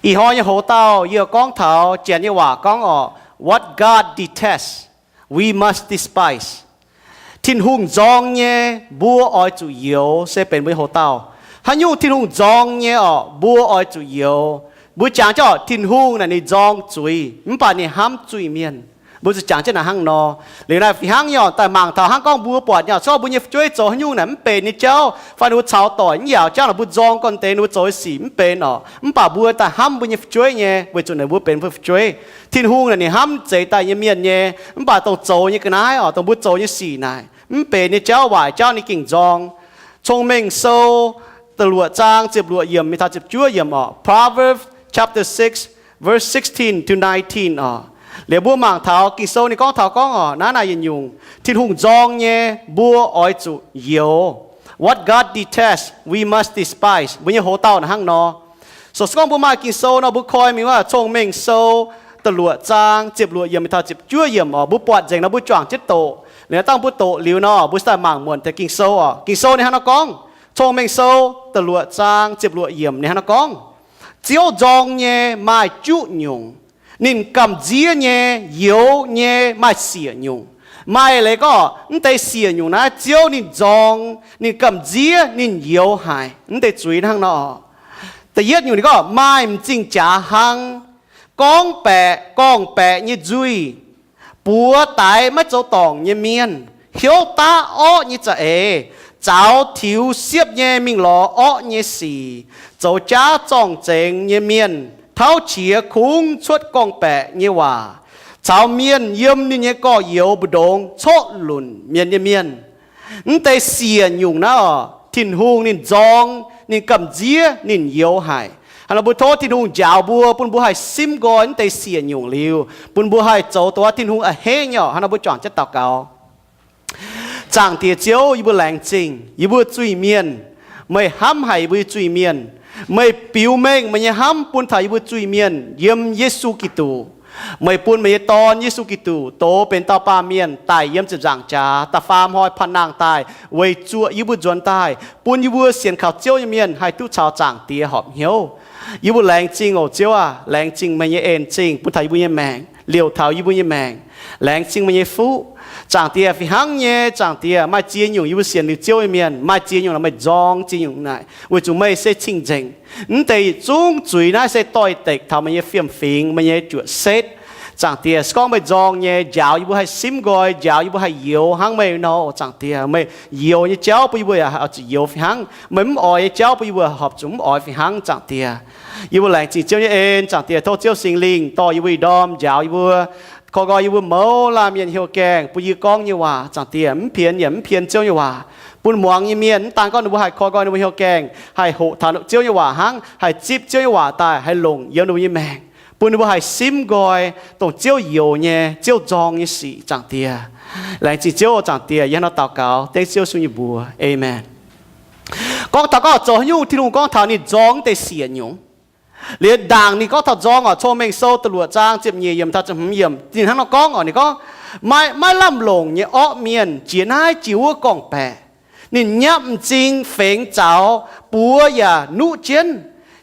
Ih hnoi nyei hoc-dauh yie gorngv taux janx nyei waac gorngv oc, what God detests, we must despise. Tin-Hungh nzorng nyei, mbuo oix zuqc youx, se benx mbuo nyei hoc-dauh. Haaix nyungc Tin-Hungh nzorng nyei oc, mbuo oix zuqc youx. Mbuo jangx jienv oc, Tin-Hungh naaic ninh nzorng zuiz, mv baac ninh hnamv zuiz-mienh. Mbuo zuqc jangx jienv naaic hnangv nor. Liuz naaiv fih hnangv nyei oc, daaih mangc taux hnangv gorngv mbuo buatc nyei oc, se gorngv mbuo nyei fu'jueiv zoux haaix nyungc naaic mv benx nyei jauv, fai ninh mbuo caux doic mv yaauc jauv, ninh mbuo nzorng gorn-deix ninh mbuo zoux nyei sic mv benx oc, mv baac mbuo daaih hnamv mbuo nyei fu'jueiv nyei, weic zuqc naaic mbuo benx mbuo fu'jueiv. Tin-Hungh naaic ninh hnamv zeix daaih nyei mienh nyei, mv baac dongh zoux nyei ga'naaiv oc, dongh mbuo zoux nyei sic naaic mv benx nyei jauv, waaic jauv ninh gengh nzorng. Cong-Mengh Sou da'luoqc zaang ziepc luoqc yiemc mingh taux ziepc juov yiemc oc. Proverbs chapter six, verse sixteen to nineteen oc. Liuz mbuo mangc taux Ging-Sou ninh gorngv taux gorngv oc, naaiv naaic yietc nyungc Tin-Hungh nzorng nyei, mbuo oix zuqc youx. What God detests, we must despise. Mbuo nyei hoc-dauh naaic hnangv nor. So se gorngv mbuo maaih Ging-Sou nor, mbuo koi mingh wuov Cong-Mengh Sou da'luoqc zaang ziepc luoqc yiemc mingh taux ziepc juov yiemc oc, mbuo buatc nzengc nor mbuo juangc jienv doqc. Liuz dangh mbuo doqc liuz nor, mbuo daaih mangc muonc taux Ging-Sou oc. Ging-Sou ninh hnangv nor gorngv, Cong-Mengh Sou da'luoqc zaang ziepc luoqc yiemc ninh hnangv nor gorngv, Ziouv nzorng nyei maaih juqv nyungc, ninh gamh nziev nyei, youx nyei, maaih siec nyungc. Maaih leiz gorngv mv deix siec nyungc naaiv Ziouv ninh nzorng, ninh gamh nziev, ninh youx haic. Mv deix zuiz hnangv nor. Da'yietv nyungc ninh gorngv maaih m'zing jaax hnangv, gorngv-baeqc gorngv-baeqc nyei nzuih, buoz daix maiv zoux dorngc nyei mienh, hnyouv daav orqv nyei za'eix, zaux tiux siepv nyei mingh lorz orqv nyei sic, zoux jaav zorng-zengx nyei mienh, tauv qiex kungx cuotv gorngv-baeqc nyei waac, caux mienh yiem ninh nyei gorx-youz mbu'ndongx corc lunc mienh nyei mienh. Mv deix siec nyungc naaiv oc, Tin-Hungh ninh nzorng, ninh gamh nziev, ninh youx haic. Hnangv nor mbuo tov Tin-Hungh njaaux mbuo, bun mbuo haih simv nqoi mv deix siec nyungc liuz, bun mbuo haih zoux dongh wuov Tin-Hungh a'hneiv nyei oc. Hnangv nor mbuo juangc jienv daux gaux. Zaangc Diex Ziouv, yie mbuo laengz zingh yie mbuo zuiz-mienh. Meih hnamv haic yie mbuo zuiz-mienh. Meih biux mengh meih nyei hnamv bun taux yie mbuo zuiz-mienh yiem Yesu Giduc. Meih bun meih nyei Dorn, Yesu Giduc, doz benx dauh baamh mienh daic yiem ziepc nzaangc jaax, da'faam hnoi panh nangh daaih weic zuoqc yie mbuo nzuonx daaih, bun yie mbuo sienx kaux Ziouv nyei mienh haih duqv caux Zaangc Diex horpc hnyouv. Yie mbuo laengz zingh oc Ziouv aac, laengz zingh meih nyei en-zingh bun taux yie mbuo nyei maengc, liouc taux yie mbuo nyei maengc. Laengz zingh meih nyei fuqv. Zaangc Diex, fih hnangv nyei Zaangc Diex, maaih ziex nyungc yie mbuo sienx liuz Ziouv nyei mienh, maaih ziex nyungc naaic meih nzorng ziex nyungc naaic, weic zuqc meih se cing-nzengc. Mv deix yietc zungv zuiz naaiv se doix-dekc taux meih nyei fiem-fingx, meih nyei juoqc setv. Zaangc Diex, se gorngv meih nzorng nyei, njaaux yie mbuo haih simv nqoi, njaaux yie mbuo haih youx hnangv meih nor. Zaangc Diex, meih youx nyei jauv bun yie mbuo yaac oix zuqc youx fih hnangv. Meih mv oix nyei jauv bun yie mbuo horpc zuqc mv oix fih hnangv. Zaangc Diex, yie mbuo laengz zingh Ziouv nyei en. Zaangc Diex, tov Ziouv Singx Lingh dorh yie mbuo ih ndorm, njaaux yie mbuo, koi nqoi yie mbuo mouz laanh mienh hnyouv gaengh, bun yie gorngv nyei waac, Zaangc Diex, mv pienx yaac mv pienx Ziouv nyei waac, bun muangx nyei mienh mv daan gorngv ninh mbuo haih koi nqoi ninh mbuo hnyouv gaengh, haih hoqc taux Ziouv nyei waac hnangv, haih zipv Ziouv nyei waac daaih haih longc yiem ninh mbuo nyei maengc, bun ninh mbuo haih simv nqoi dongh Ziouv youx nyei, Ziouv nzorng nyei sic. Zaangc Diex, laengz zingh Ziouv. Zaangc Diex, yie hnangv nor daux gaux dengv Ziouv Yesu nyei mbuox. Aamen. Gorngv taux gorngv zoux haaix nyungc Tin-Hungh gorngv taux ninh nzorng mv deix siec nyungc. Liuz ndaangc ninh gorngv taux nzorng oc, Cong-Mengh Sou da'luoqc zaang ziepc nyeic yiemc taux ziepc hmz yiemc ninh hnangv nor gorngv oc, ninh gorngv, Maaih maiv lamh longc nyei orqv mienh jiex naaiv jiex wuov gorngv-baeqc. Ninh nyapv m'zing fengx zaux, buoz yaac nuqv jienv.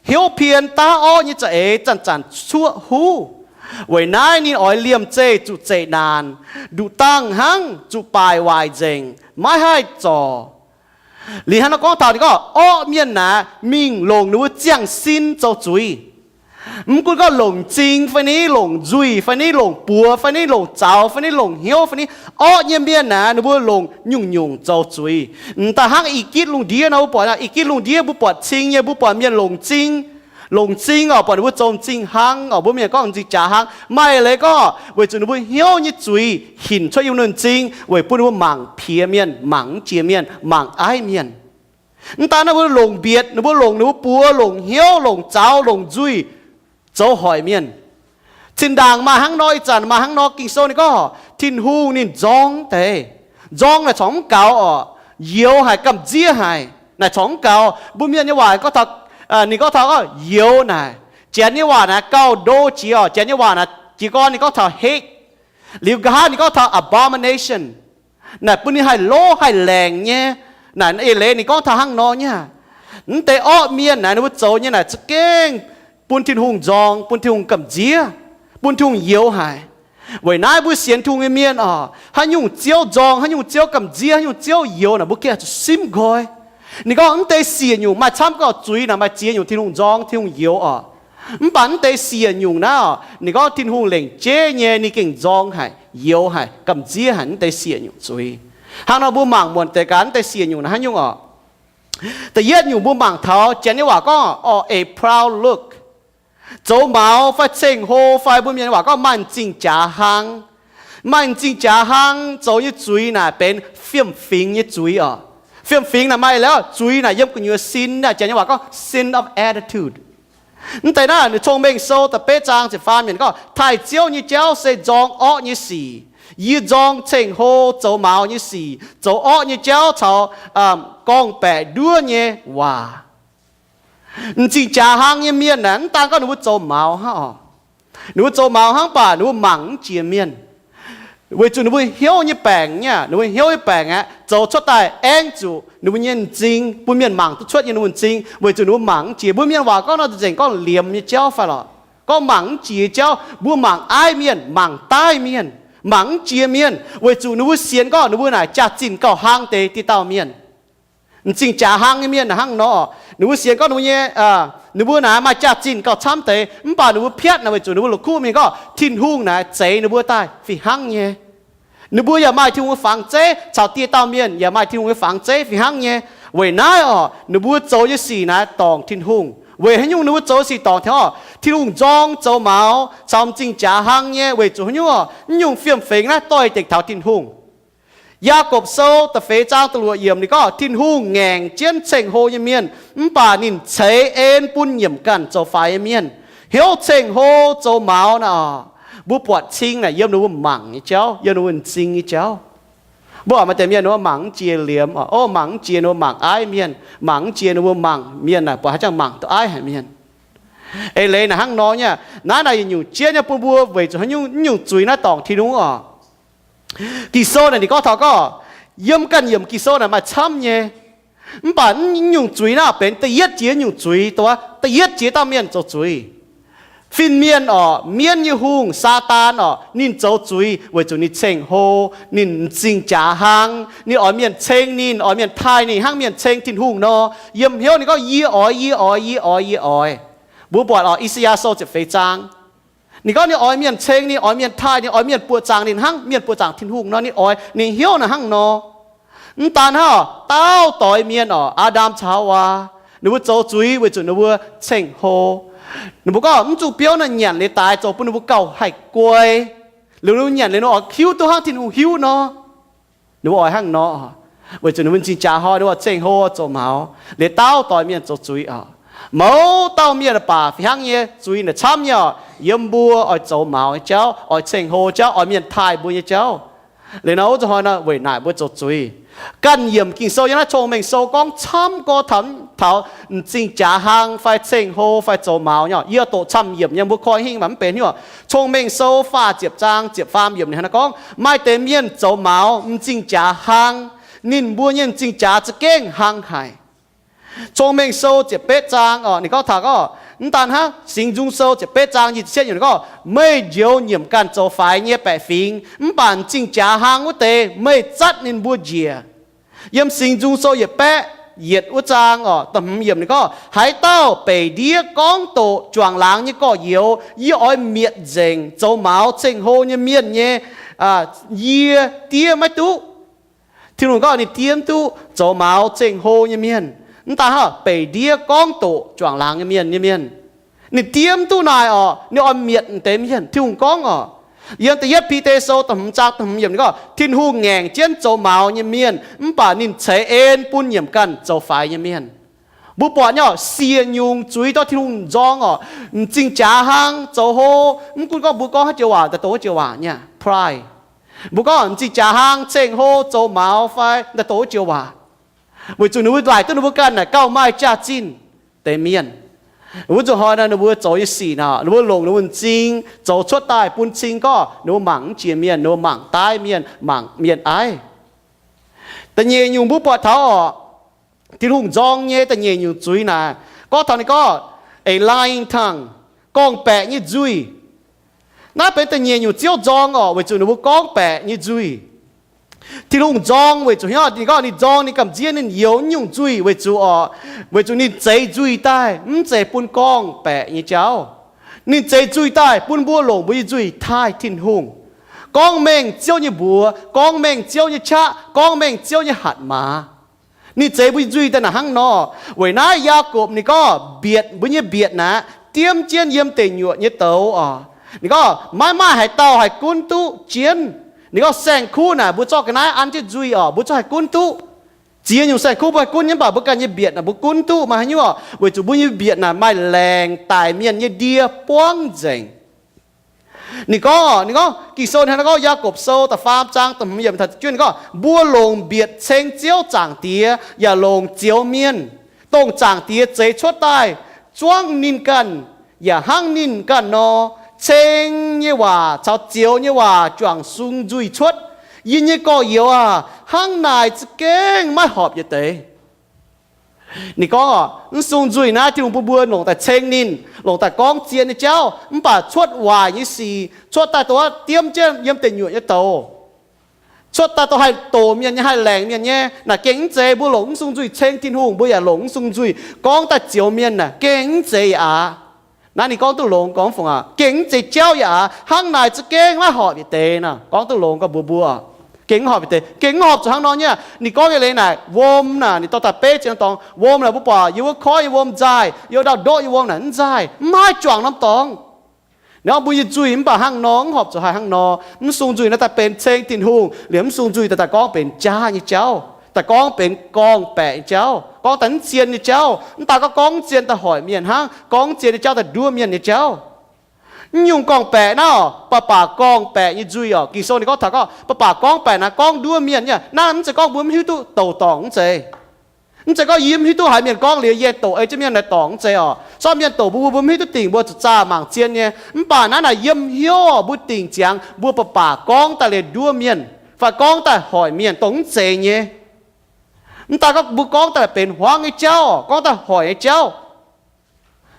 Hnyouv pien daav orqv nyei za'eix zanc-zanc cuoqv huv. Weic naaiv ninh oix liemh zeih zuqc zeqc naanc, nduqc dangh hnangv zuqc baaic waaic nzengc, maiv haih zorc. Liuz hnangv nor gorngv taux ninh gorngv orqv mienh naaic mingh longc ninh mbuo ziangh sin zoux zuiz. Mv gunv gorngv longc m'zing fai ni, longc nzuih fai ni, longc buoz fai ni, longc zaux fai ni, longc hnyouv fai ni, orqv nyei mienh naaic ninh mbuo longc nyungc-nyungc zoux zuiz. M'daaih hnangv I^gitv lungh ndiev nor, mbuo buatc I^gitv lungh ndiev mbuo buatc m'zing nyei, mbuo buatc mienh longc m'zing, longc m'zing oc, buatc ninh mbuo zoux m'zing hnangv oc, mbuo mienh gorngv m'zing jaax hnangv. Maaih leiz gorngv weic zuqc ninh mbuo hnyouv nyei zuiz hinc cuotv yiem ninh m'zing weic bun ninh mbuo mangc piex mienh, mangc mv jiex mienh, mangc aiv mienh. Mv daan naaiv, mbuo longc mbietc, ninh mbuo longc ninh mbuo buoz, longc hnyouv, longc zaux, longc nzuih zoux hoic mienh. Zinh ndaangc maaih hnangv nor, ih zanc maaih hnangv nor. Ging-Sou ninh gorngv Tin-Hungh ninh nzorng deix. Nzorng naaic corc mv gaux oc, youx haic, gamh nziev haic naaic corc mv gaux. Mbuo mienh nyei waac gorngv taux, ninh gorngv taux youx naaic, Janx nyei waac naaic gauh ndo jiex oc. Janx nyei waac naaic jiez gorn ninh gorngv taux hate, liuz nqa'haav ninh gorngv taux abomination. Naaic bun ninh haih lov haih laengc nyei. Naaic eix leiz ninh gorngv taux hnangv nor nyei. Mv deix orqv mienh naaic ninh mbuo zoux nyei naaic za'gengh bun Tin-Hungh nzorng, bun Tin-Hungh gamh nziev, bun Tin-Hungh youx haic. Weic naaiv mbuo sienx Tin-Hungh nyei mienh oc, haaix nyungc ziouv nzorng, haaix nyungc ziouv gamh nziev, haaix nyungc ziouv youx naaic, mbuo gengh zuqc simv nqoi. Ninh gorngv mv deix siec nyungc maaih camv gauh zuiz naaic maaih ziex nyungc Tin-Hungh nzorng, Tin-Hungh youx oc. Mv baac mv deix siec nyungc naaiv oc, ninh gorngv Tin-Hungh lengc jeiv nyei ninh gengh nzorng haic, youx haic, gamh nziev haic mv deix siec nyungc zuiz. Hnangv nor mbuo mangc muonc deix gaax mv deix siec nyungc naaic haaix nyungc oc. Da'yietv nyungc mbuo mangc taux Janx nyei waac gorngv oc, a proud look. Zoux maux fai ceng-hlo fai mbuo Mienh waac gorngv maaih m'zing jaax hlang. Maaih m'zing jaax hlang zoux nyei zuiz naaic benx fiem-fingx nyei zuiz oc. Fiem-fingx naaic maaih lorqc, zuiz naaic yiem gu'nyuoz sin, Janx nyei waac gorngv sin of attitude. Mv deix naaiv Cong-Mengh Sou da'betv zaang ziepc faam yiemc gorngv, taaih Ziouv nyei jauv se nzorng orqv nyei sic. Yie nzorng ceng-hlo zoux maux nyei sic, zoux orqv nyei jauv caux gorngv-baeqc nduov nyei waac. M'zing jaax hlang nyei mienh naaic mv daan gorngv ninh mbuo zoux maux hnangv oc. Ninh mbuo zoux maux hnangv baac ninh mbuo mangc mv jiex mienh. Weic zuqc ninh mbuo hnyouv nyei baengc nyei, ninh mbuo hnyouv nyei baengc aeqv, zoux cuotv daaih aengv zuqc ninh mbuo nyei m'zing bun mienh mangc duqv cuotv nyei ninh mbuo m'zing, weic zuqc ninh mbuo mangc mv jiex. Mbuo Mienh waac gorngv nor nzengc gorngv liemh nyei jauv fai lorqc, gorngv mangc mv jiex jauv. Mbuo mangc aiv mienh, mangc daaih mienh, mangc mv jiex mienh, weic zuqc ninh mbuo sienx gorngv ninh mbuo naaic jaax-zinh gauh hlang deix dieh dauh mienh. M'zing jaax hlang nyei mienh naaic hnangv nor, ninh mbuo sienx gorngv ninh mbuo nyei, ninh mbuo naaic maaih jaax-zinh gauh camv deix, mv baac ninh mbuo piatv naaic weic zuqc ninh mbuo la'kuqv mingh gorngv Tin-Hungh naaic zeix ninh mbuo daaih fih hnangv nyei. Ninh mbuo yaac maaih Tin-Hungh nyei fangx zeiv, caux dieh dauh mienh yaac maaih Tin-Hungh nyei fangx zeiv fih hnangv nyei. Weic naaiv oc, ninh mbuo zoux nyei sic naaic dorngc Tin-Hungh. Weic haaix nyungc ninh mbuo zoux sic dorngc Tin-Hungh oc? Tin-Hungh nzorng zoux maux caux m'zing jaax hlang nyei weic zuqc haaix nyungc oc? Mv nyungc fiem-fingx naaiv doix-dekc taux Tin-Hungh. Yaagorpc Sou da'feix zaang da'luoqc yiemc ninh gorngv, Tin-Hungh ngaengc jienv ceng-hlo nyei mienh, mv baac ninh ceix en bun nyiemc ganh zoux faix nyei mienh. Hnyouv ceng-hlo zoux maux naaic oc, mbuo buatc cing naaic yiem ninh mbuo mangc nyei jauv, yiem ninh mbuo m'zing nyei jauv. Mbuo oix maaih deix mienh ninh mbuo mangc mv jiex liemh oc, mangc mv jiex ninh mbuo mangc aiv mienh, mangc mv jiex ninh mbuo mangc mienh naaic buatc haaix zanc mangc duqv aiv haic mienh. Eix leiz naaic hnangv nor nyei. Naaiv naaic yietc nyungc jienv nyei bun mbuo weic zuqc haaix nyungc, nyungc zuiz naaiv dorngc Tin-Hungh oc. Ging-Sou naaic ninh gorngv taux gorngv, yiem ganh yiemc Ging-Sou naaic maaih camv nyei. Mv baac nyungc zuiz naaiv benx da'yietv jiex nyungc zuiz, da'yietv jiex dauh mienh zoux zuiz. Fin-mienh oc, mienv nyei hungh, Saadaan oc, ninh zoux zuiz weic zuqc ninh ceng-hlo, ninh m'zing jaax hlang, ninh oix mienh ceng ninh, oix mienh taaih ninh hnangv mienh ceng Tin-Hungh nor. Yiem hnyouv ninh gorngv, Yie oix, yie oix, yie oix, yie oix. Mbuo buatc oc, I^saa^yaa Sou ziepc feix zaang. Ninh gorngv ninh oix mienh ceng ninh, oix mienh taaih ninh, oix mienh buoqc zaangc ninh hnangv mienh buoqc zaangc Tin-Hungh nor. Ninh oix, ninh hnyouv naaic hnangv nor. Mv daan hnangv, dauh doix mienh oc, Aa^ndam caux Haawaa, ninh mbuo zoux zuiz weic zuqc ninh mbuo ceng-hlo. Ninh mbuo gorngv mv zuqc biouv naaic nyanc leiz-daaix zoux bun ninh mbuo gauh haih guai. Liuz ninh mbuo nyanc liuz ninh mbuo oix hiuv duqv hnangv Tin-Hungh hiuv nor. Ninh mbuo oix hnangv nor, weic zuqc ninh mbuo m'zing jaax hlo, ninh mbuo ceng-hlo zoux maux. Liuz dauh doix mienh zoux zuiz oc. Mouz dauh mienh baac fih hnangv nyei, zuiz naaic camv nyei oc. Yiem mbuo oix zoux maux nyei jauv, oix ceng-hlo jauv, oix mienh taaih mbuo nyei jauv. Liuz nor wuov zanc hnoi nor weic naaic mbuo zoux zuiz. Ganh yiemc Ging-Sou yiem naaiv Cong-Mengh Sou gorngv camv gorx taux, taux m'zing jaax hlang fai ceng-hlo fai zoux maux nyei oc. Yie doqc camv yiemc nyei, mbuo koi hingh mv benx hnyouv. Cong-Mengh Sou faah ziepc zaang ziepc faam yiemc ninh hnangv naaiv gorngv, maaih deix mienh zoux maux m'zing jaax hlang, ninh mbuo nyei m'zing jaax za'gengh hlang haic. Cong-Mengh Sou ziepc betv zaang oc, ninh gorngv taux gorngv, mv daan hnangv, Singx Nzung Sou ziepc betv zaang nyic ziepc cietv yiemc ninh gorngv, meih njoux nyiemc ganh zoux faix nyei baeqc fingx, mv baac m'zing jaax hlang wuov deix meih zatv ninh mbuo njiec. Yiem Singx Nzung Sou yietc baeqv yietc wuov zaang oc, da'hmz yiemc ninh gorngv, haaix dauh beic ndiev gorngv doqc juangc laangz nyei gorx-youz, yie oix mietc nzengc zoux maux ceng-hlo nyei mienh nyei, yie diev maiv duqv. Tin-Hungh gorngv ninh diev mv duqv zoux maux ceng-hlo nyei mienh. Mv daan hnangv, beic ndiev gorngv doqc juangc laangz nyei mienh nyei mienh, ninh diev mv duqv naaic oc, ninh oix mietc deix mienh. Tin-Hungh gorngv oc, yiem da'yietv Bide Sou da'hmz zaang da'hmz yiemc ninh gorngv, Tin-Hungh ngaengc jienv zoux maux nyei mienh, mv baac ninh ceix en bun nyiemc ganh zoux faix nyei mienh. Mbuo buatc nyei oc, siec nyungc zuiz dorh Tin-Hungh nzorng oc, m'zing jaax hlang zoux hlo. Mv gunv gorngv mbuo gorngv haaix joux waac, daaih doqc haaix joux waac nyei pride. Mbuo gorngv m'zing jaax hlang ceng-hlo zoux maux fai daaih doqc haaix joux waac, weic zuqc ninh mbuo laaic duqv ninh mbuo ganh naaic gauh maaih jaax-zinh deix mienh. Wuov nzunc hnoi naaic ninh mbuo zoux nyei sic naaic, ninh mbuo longc ninh mbuo m'zing zoux cuotv daaih bun cing gorngv ninh mbuo mangc mv jiex mienh, ninh mbuo mangc daaih mienh, mangc mienh aiv. Da'nyeic nyungc mbuo buatc taux oc, Tin-Hungh nzorng nyei da'nyeic nyungc zuiz naaic, gorngv taux ninh gorngv a lying tongue. gorngv-baeqc nyei nzuih. Naaiv benx da'nyeic nyungc Ziouv nzorng orqc, weic zuqc ninh mbuo gorngv-baeqc nyei nzuih. Tin-Hungh nzorng weic zuqc hnyouv, ninh gorngv ninh nzorng ninh gamh nziev ninh youz nyungc nzuih weic zuqc orqc, weic zuqc ninh zeix nzuih daaih mv zeiz bun gorngv-baeqc nyei jauv. Ninh zeix nzuih daaih bun mbuo longc mbuo nyei nzuih taaih Tin-Hungh, gorngv mengh Ziouv nyei mbuox, gorngv mengh Ziouv nyei qaqv, gorngv mengh Ziouv nyei hatc maaz. Ninh zeix mbuo nyei nzuih daaih naaic hnangv nor. Weic naaiv Yaagorpc ninh gorngv mbietc, mbuo nyei mbietc naaic, diemv jienv yiem deic nyuoqc nyei douz orqc. Ninh gorngv maiv maaih haaix dauh haih gunv duqv jienv. Ninh gorngv saeng-kuv naaic mbuo zorqv ga'naaiv an jienv nzuih orqc, mbuo zungv haih gunv duqv. Ziex nyungc saeng-kuv mbuo haih gunv nyei, mv baac mbuo ganh nyei mbietc naaic mbuo gunv duqv maaih haaix nyungc orqc, weic zuqc mbuo nyei mbietc naaic maaih laengz daic mienh nyei ndie buangv nzengc. Ninh gorngv, ninh gorngv Ging-Sou hnangv naaiv gorngv, Yaagorpc Sou da'faam zaang da'hmz yiemc taux juov, ninh gorngv mbuo longc mbietc ceng Ziouv Zaangc Diex yaac longc zioux mienh, dongh Zaangc Diex zeix cuotv daaih zuangv ninh ganh yaac hnangv ninh ganh nor. Ceng nyei waac caux zioux nyei waac juangc sung nzuih cuotv. Yie nyei gorx-youz aah, hnangv naaic za'gengh maiv horpc yietc deix. Ninh gorngv, mv sung nzuih naaiv Tin-Hungh bun mbuo longc daaih ceng ninh, longc daaih gorngv zien nyei jauv, mv baac cuotv waaic nyei sic, cuotv daaih dongh wuov diemv jienv yiem deic nyuoqc nyei douz, cuotv daaih dongh haih doqc mienh nyei, haih laengc mienh nyei, naaic gengh mv zeiz. Mbuo longc mv sung nzuih ceng Tin-Hungh, mbuo yaac longc mv sung nzuih gorngv daaih zioux mienh naaic gengh mv zeiz yaac aqc. Naaiv ninh gorngv duqv longx gorngv fungc aqv, gengh mv zeiz jauv yaac aqc. Hnangv naaic za'gengh maiv horpc yietc deix nor. Gorngv duqv longx gorngv mbuox mbuo, gengh mv horpc yietc deix, gengh mv horpc zuqc hnangv nor nyei. Ninh gorngv nyei leiz naaic, wuom naaic, ninh dorh daaih beiv ziex norm dorngx. Wuom naaic mbuo buatc yiem wuov koiv nyei wuom nzaaih, yiem ndau-ndoqv nyei wuom naaic mv nzaaih, mv haih juangc norm dorngx. Ninh gorngv mbuo nyei nzuih mv baac hnangv nor, mv horpc zuqc haih hnangv nor. Mv sung nzuih naaiv daaih benx ceng Tin-Hungh, liemh mv sung nzuih daaih daaih gorngv benx jaav nyei jauv, daaih gorngv benx gorngv-baeqc nyei jauv, gorngv daaih mv zien nyei jauv. Mv daaih gorngv gorngv mv zien daaih hoic mienh hnangv, gorngv mv zien nyei jauv daaih nduov mienh nyei jauv. Mv nyungc gorngv-baeqc naaiv orqc, baac baac gorngv-baeqc nyei nzuih orqc. Ging-Sou ninh gorngv taux gorngv baac baac gorngv-baeqc naaiv gorngv nduov mienh nyei. Naaiv mv zeiz gorngv mbuo mv hiuv duqv douc dorngc, mv zeiz. Mv zeiz gorngv yie mv hiuv duqv haaix mienh gorngv liuz yie doqc ei jienv mienh naaiv dorngc, mv zeiz orqc. Sortv mienh doqc mbuo, mbuo mv hiuv duqv dingc, mbuo zuqc zaah mangc zien nyei. Mv baac naaiv naaic yiem hnyouv orqc, mbuo dingc ziangx mbuo baac baac gorngv daaih liuz nduov mienh fai gorngv daaih hoic mienh dongh mv zeiz nyei. Mv daaih gorngv mbuo gorngv daaih benx hmuangv nyei jauv, gorngv daaih hoic nyei jauv.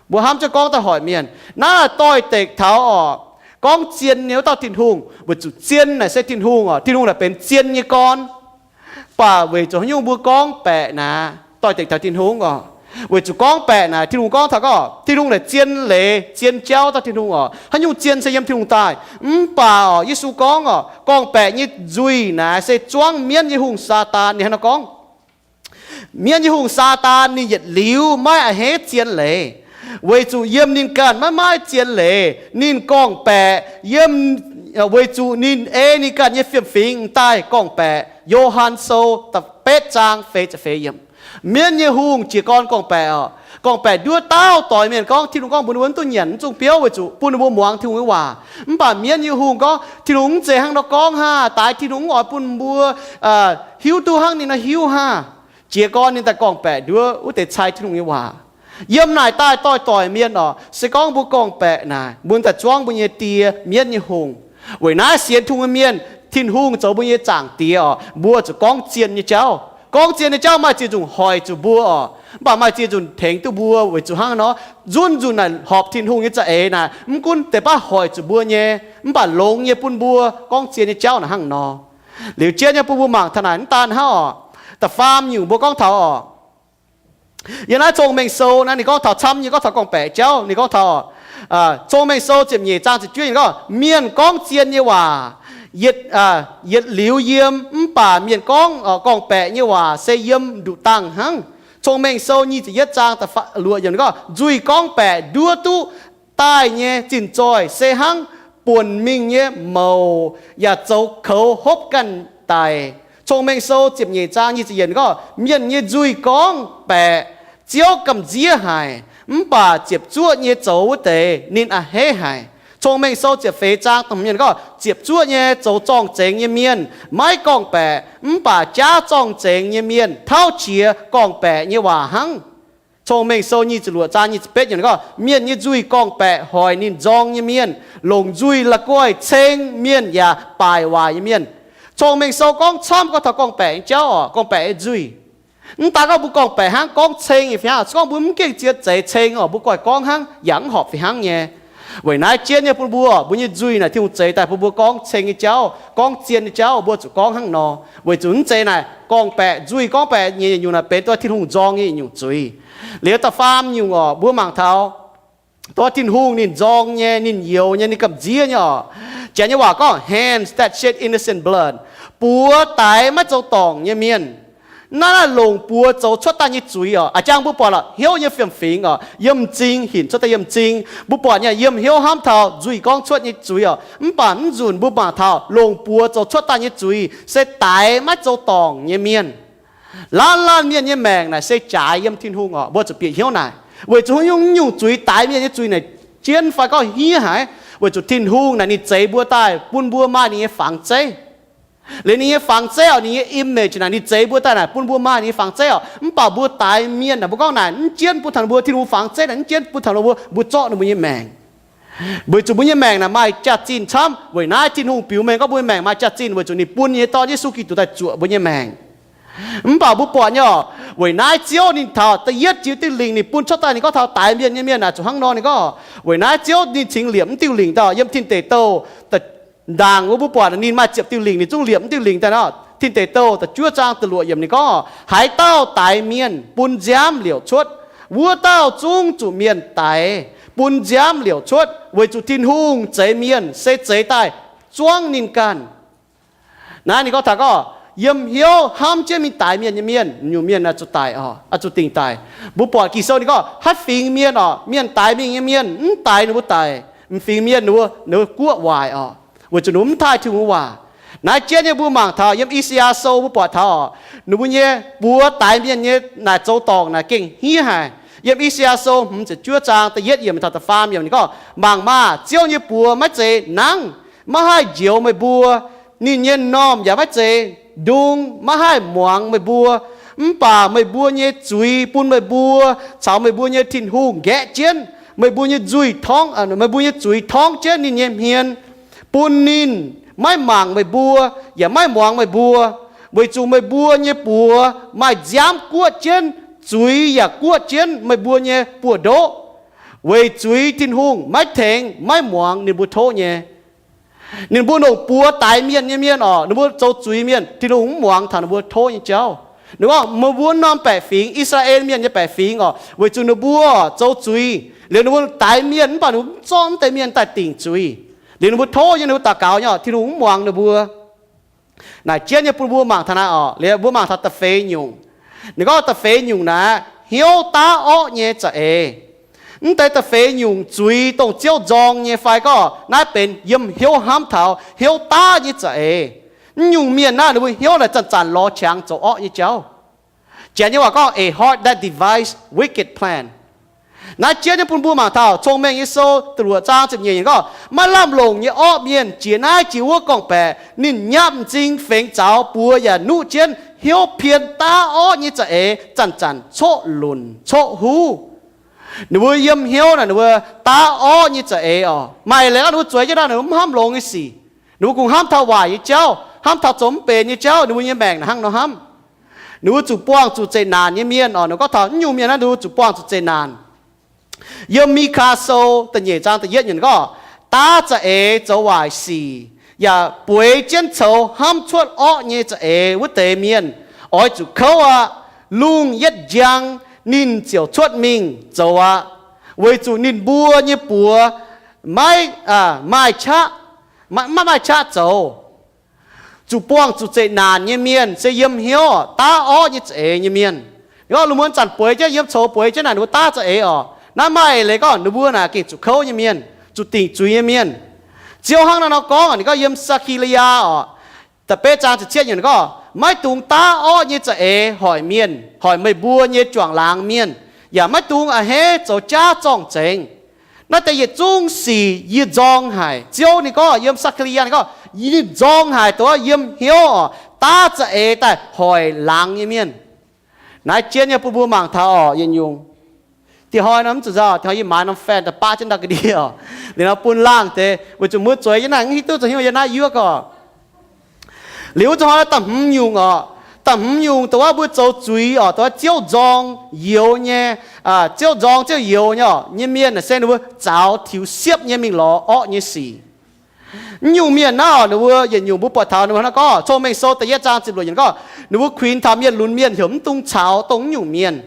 Mbuo hnamv jienv gorngv daaih hoic mienh. Naaiv doix-dekc taux orqc, gorngv zien nyei wuov dauh Tin-Hungh, weic zuqc zien naaic se Tin-Hungh orqc. Tin-Hungh naaic benx zien nyei gorn. Mv baac weic zuqc haaix nyungc mbuo gorngv-baeqc naaic, doix-dekc taux Tin-Hungh orqc? Weic zuqc gorngv-baeqc naaic, Tin-Hungh gorngv taux gorngv Tin-Hungh naaic zien leiz, zien jauv dauh Tin-Hungh orqc. Haaix nyungc zien se yiem Tin-Hungh daaih. Mv baac orqc, Yesu gorngv orqc, gorngv-baeqc nyei nzuih naaic se zuangv mienv nyei hungh, Saadaan. Ninh hnangv nor gorngv, mienv nyei hungh, Saadaan, ninh yietc liuz maiv a'hneiv zien leiz, weic zuqc yiem ninh ganh maiv maaih zien leiz. Ninh gorngv-baeqc yiem, weic zuqc ninh ei ninh ganh nyei fiem-fingx daaih gorngv-baeqc. Yo^han Sou da'betv zaang feix ziepc feix yiemc. Mienv nyei hungh jiez gorn gorngv-baeqc orqc, gorngv-baeqc nduov dauh doix mienh gorngv Tin-Hungh gorngv mbuox ninh mbuo mv duqv nyanc, mv zungv biouv, weic zuqc bun ninh mbuo muangx Tin-Hungh nyei waac. Mv baac mienv nyei hungh gorngv, Tin-Hungh mv zeiz hnangv nor gorngv haah. Daaix Tin-Hungh mv oix bun mbuo hiuv duqv hnangv ninh nor hiuv haah. Jiez gorn ninh daaih gorngv-baeqc nduov wuov deix cai Tin-Hungh nyei waac. Yiem naaic daaih doix-doix mienh orqc, se gorngv mbuo gorngv-baeqc naaic, mbuo daaih zuangv mbuo nyei die, mienv nyei hungh. Weic naaiv sienx Tin-Hungh nyei mienh, Tin-Hungh zoux mbuo nyei Zaangc Diex orqc, mbuo zuqc gorngv zien nyei jauv. Gorngv zien nyei jauv maaih ziex nzunc hoic zuqc mbuo orqc, mv baac maaih ziex nzunc tengx duqv mbuo. Weic zuqc hnangv nor, nzunc nzunc naaic horpc Tin-Hungh nyei za'eix naaic, mv gunv deix baav hoic zuqc mbuo nyei, mv baac longx nyei bun mbuo gorngv zien nyei jauv naaic hnangv nor. Liuz jienv nyei bun mbuo mangc taux naaic mv daan hnangv orqc, da'faam nyungc mbuo gorngv taux orqc, yiem naaiv Cong-Mengh Sou naaiv ninh gorngv taux camv nyei, gorngv taux gorngv-baeqc jauv. Ninh gorngv taux Cong-Mengh Sou ziepc nyeic zaang ziepc juov yiemc gorngv, mienh gorngv zien nyei waac yietc, yietc liuz yiem, mv baac mienh gorngv gorngv-baeqc nyei waac se yiem nduqc dangh hnangv. Cong-Mengh Sou nyic ziepc yietv zaang luoqc yiemc gorngv, nzuih gorngv-baeqc nduov duqv daaih nyei zinh zoih se hnangv buonc mingh nyei mouc yaac zoux koux hopv ganh daic. Cong-Mengh Sou ziepc nyeic zaang nyic ziepc yiemc gorngv, mienh nyei nzuih gorngv-baeqc Ziouv gamh nziev haic, mv baac ziepc zuoqv nyei zoux wuov deix ninh a'hneiv haic. Cong-Mengh Sou ziepc feix zaang da'hmz yiemc gorngv, ziepc zuoqv nyei zoux zorng-zengx nyei mienh maiv gorngv-baeqc, mv baac jaav zorng-zengx nyei mienh tauv qiex gorngv-baeqc nyei waac hnangv. Cong-Mengh Sou nyic ziepc luoqc zaang nyic ziepc betv yiemc gorngv, mienh nyei nzuih gorngv-baeqc hoic ninh nzorng nyei mienh, longc nzuih la'guaih ceng mienh yaac baaic waaic nyei mienh. Cong-Mengh Sou gorngv camv gorngv taux gorngv-baeqc nyei jauv orqc, gorngv-baeqc nyei nzuih. Mv daan gorngv mbuo gorngv-baeqc hnangv, gorngv ceng fih hnangv. Se gorngv mbuo mv gengh ziex zeiz ceng orqc, mbuo goiv gorngv hnangv yaac mv horpc fih hnangv nyei. Weic naaiv jienv nyei bun mbuo, mbuo nyei nzuih naaic Tin-Hungh zeix daaih bun mbuo gorngv ceng nyei jauv, gorngv zien nyei jauv, mbuo zuqc gorngv hnangv nor. Weic zuqc mv zeiz naaic gorngv-baeqc nzuih, gorngv-baeqc nyei yietc nyungc naaic benx dongh Tin-Hungh nzorng nyei yietc nyungc zuiz. Liuz da'faam nyungc orqc, mbuo mangc taux dongh Tin-Hungh ninh nzorng nyei, ninh youx nyei, ninh gamh nziev nyei orqc. Janx nyei waac gorngv hands that shed innocent blood, buoz daix maiv zoux dorngc nyei mienh. Naaiv, naaiv longc buoz zoux cuotv daaih nyei zuiz orqc. A'jang mbuo buatc lorqc, hnyouv nyei fiem-fingx orqc, yiem m'zing hinc cuotv daaih yiem m'zing. Mbuo buatc nyei yiem hnyouv hnamv taux nzuih gorngv cuotv nyei zuiz orqc. Mv baac mv nzunc mbuo mangc taux longc buoz zoux cuotv daaih nyei zuiz se daix maiv zoux dorngc nyei mienh. Laanh laanh mienh nyei maengc naaic se jaaix yiem Tin-Hungh orqc. Mbuo zuqc bieqc hnyouv naaic, weic zuqc haaix nyungc zuiz, daix mienh nyei zuiz naaic jienv fai gorngv hniev haic, weic zuqc Tin-Hungh naaic ninh zeix mbuo daaih bun mbuo maaih ninh nyei fangx zeiv. Liuz ninh nyei fangx zeiv orqc, ninh nyei image naaic ninh zeix mbuo daaih naaic bun mbuo maaih ninh nyei fangx zeiv orqc. Mv baac mbuo daix mienh naaic, mbuo gorngv naaic mv jienv bun taux ninh mbuo, Tin-Hungh fangx zeiv naaic mv jienv bun taux ninh mbuo, mbuo zorqv ninh mbuo nyei maengc. Weic zuqc mbuo nyei maengc naaic maaih jaax-zinh camv. Weic naaiv Tin-Hungh biux mengh gorngv mbuo nyei maengc maaih jaax-zinh weic zuqc ninh bun ninh nyei Dorn Yesu Giduc daaih zuoqc mbuo nyei maengc. Mv baac mbuo buatc nyei orqc, weic naaiv Ziouv ninh taux da'yietv jiex diuh lingc ninh bun cuotv daaih, ninh gorngv taux daix mienh nyei mienh naaic zuqc hnangv nor. Ninh gorngv weic naaiv Ziouv ninh cingx liepc mv diuh lingc daaih yiem tin deic douh ndaangc wuov, mbuo buatc ninh maaih ziepc diuh lingc, ninh zungv liepc mv diuh lingc daaih nor. Tin deic douh da'juov zaang da'luoqc yiemc ninh gorngv, haaix dauh daix mienh bun nziaamv liouc cuotv, wuov dauh zungv zuqc mienh daix bun nziaamv liouc cuotv, weic zuqc Tin-Hungh zeix mienh se zeix daaih zuangv ninh ganh. Naaiv ninh gorngv taux gorngv yiem hnyouv hnamv jienv mingh daix mienh nyei mienh, nyungc mienh oix zuqc daic orqc, oix zuqc dingc daic. Mbuo buatc Ging-Sou ninh gorngv haaix fingx mienh orqc, mienh daix mingh nyei mienh, mv daix ninh mbuo daic, m'fingx mienh ninh mbuo, ninh mbuo guoqv waaic orqc, weic zuqc ninh mbuo mv taaih Tin-Hungh waac. Naaiv jienv nyei mbuo mangc taux yiem I^saa^yaa Sou mbuo buatc taux orqc, ninh mbuo nyei buoz daix mienh nyei naaic zoux dorngc naaic gengh hniev haic. Yiem I^saa^yaa Sou hmz ziepc juov zaang da'yietv yiemc taux da'faam yiemc ninh gorngv, mangc maah! Ziouv nyei buoz maiv zeiz nangv, maiv haih njoux meih mbuo. Ninh nyei m'normh yaac maiv zeiz ndung, maiv haih muangx meih mbuo. Mv baac meih mbuo nyei zuiz bun meih mbuo caux meih mbuo nyei Tin-Hungh nqaeqv jienv. Meih mbuo nyei nzuih torngv, meih mbuo nyei zuiz torngv jienv ninh nyei hmien, bun ninh maiv mangc meih mbuo, yaac maiv muangx meih mbuo, weic zuqc meih mbuo nyei buoz maaih nziaamv guoqv jienv, zuiz yaac guoqv jienv meih mbuo nyei buoz-ndoqv. Weic zuiz Tin-Hungh maiv tengx maiv muangx ninh mbuo tov nyei. Ninh mbuo longc buoz daix mienh nyei mienh orqc, ninh mbuo zoux zuiz mienh, Tin-Hungh mv muangx taux ninh mbuo tov nyei jauv. Ninh gorngv, meih mbuo norm baeqc fingx, I^saa^laa^en Mienh nyei baeqc fingx orqc, weic zuqc ninh mbuo zoux zuiz. Liuz ninh mbuo daix mienh mv baac ninh mbuo mv zorqv mv deix mienh daaih dingc zuiz. Liuz ninh mbuo tov nyei, ninh mbuo daux gaux nyei orqc, Tin-Hungh mv muangx ninh mbuo. Naaic jienv nyei bun mbuo mangc taux naaiv orqc. Liuz mbuo mangc taux da'feix nyungc. Ninh gorngv da'feix nyungc naaiv hnyouv daav orqv nyei za'eix. Mv deix da'feix nyungc zuiz dongh Ziouv nzorng nyei fai gorngv naaiv benx yiem hnyouv hnamv taux hnyouv daav nyei za'eix. Mv nyungc mienh naaiv ninh mbuo hnyouv naaic zanc-zanc lorz qangx zoux orqv nyei jauv. Janx nyei waac gorngv a heart that devises wicked plan. Naaiv jienv nyei bun mbuo mangc taux Cong-Mengh Yie Sou da'luoqc zaang ziepc nyeic yiemc gorngv, maiv lamh longc nyei orqv mienh jiex naaiv jiex wuov gorngv-baeqc. Ninh nyapv m'zing fengx zaux buoz yaac nuqv jienv hnyouv pien daav orqv nyei za'eix zanc-zanc coqv lunc coqv huv. Ninh mbuo yiem hnyouv naaic ninh mbuo daav orqv nyei za'eix orqc. Maaih leiz gorngv ninh mbuo zueiz jienv naaiv ninh mbuo mv hnamv longx nyei sic. Ninh mbuo kungx hnamv taux waaic nyei jauv, hnamv taux zoux mv benx nyei jauv, ninh mbuo nyei maengc naaic hnangv nor hnamv. Ninh mbuo zuqc buangh zuqc zeqc naanc nyei mienh orqc. Ninh gorngv taux mv nyungc mienh naaiv ninh mbuo zuqc buangh zuqc zeqc naanc. Yiem Mikaa Sou da'nyeic zaang da'yietv yiemc gorngv, daav za'eix zoux waaic sic, yaac bueix jienv coux hnamv cuotv orqv nyei za'eix wuov deix mienh, oix zuqc kouv aqv. Lungh yietv njang ninh ziouc cuotv mingh zoux aqv, weic zuqc ninh mbuo nyei buoz maiv, aa, maaih qaqv, maiv, maiv maaih qaqv zoux. Zuqc buangh zuqc zeqc naanc nyei mienh se yiem hnyouv daav orqv nyei za'eix nyei mienh. Ninh gorngv, lungh muonz zanc bueix jienv, yiem coux bueix jienv naaic, ninh mbuo daav za'eix orqc. Naaiv maaih eix leiz gorngv ninh mbuo naaic gengh zuqc kouv nyei mienh, zuqc dingc zuiz nyei mienh. Ziouv hnangv naaiv nor gorngv, ninh gorngv yiem Saa^kaa^li^yaa orqc, da'betv zaang ziepc cietv yiemc gorngv, maiv dungx daav orqv nyei za'eix hoic mienh, hoic meih mbuo nyei juangc laangz mienh, yaac maiv dungx a'hneiv zoux jaav zorng-zengx. Naaiv deix yietc zungv sic yie nzorng haic. Ziouv ninh gorngv yiem Saa^kaa^li^yaa ninh gorngv, yie ninh nzorng haic dongh yiem hnyouv orqc, daav za'eix daaih hoic laangz nyei mienh. Naaiv jienv nyei bun mbuo mangc taux orqc, yietc nyungc. Dieh hnoi nor mv zuqc nzauh, dieh hnoi yie maaiz norm fan daaih baqv jienv ndau ga'ndiev orqc. Liuz nor bun laangh deix, weic zuqc mbuo zueiz jienv naaiv mv hiuv duqv zoux hnyouv yiem naaiv yuoqv orqc. Liuz wuov zuqc hnoi da'hmz nyungc orqc, Da'hmz nyungc dongh wuov mbuo zoux zuiz oc, dongh wuov ziouv nzorng youx nyei, ziouv nzorng ziouv youx nyei oc, nyei mienh naaic se ninh mbuo zaux tiux siepv nyei mingh lorz orqv nyei sic. Mv nyungc mienh naaiv oc, ninh mbuo yietc nyungc mbuo buatc taux ninh mbuo hnangv naaiv gorngv, Cong-Mengh Sou da'yietv zaang ziepc luoqc yiemc gorngv, ninh mbuo kuinx taux mienh lunx mienh heuc mv dungx caux dongh mv nyungc mienh,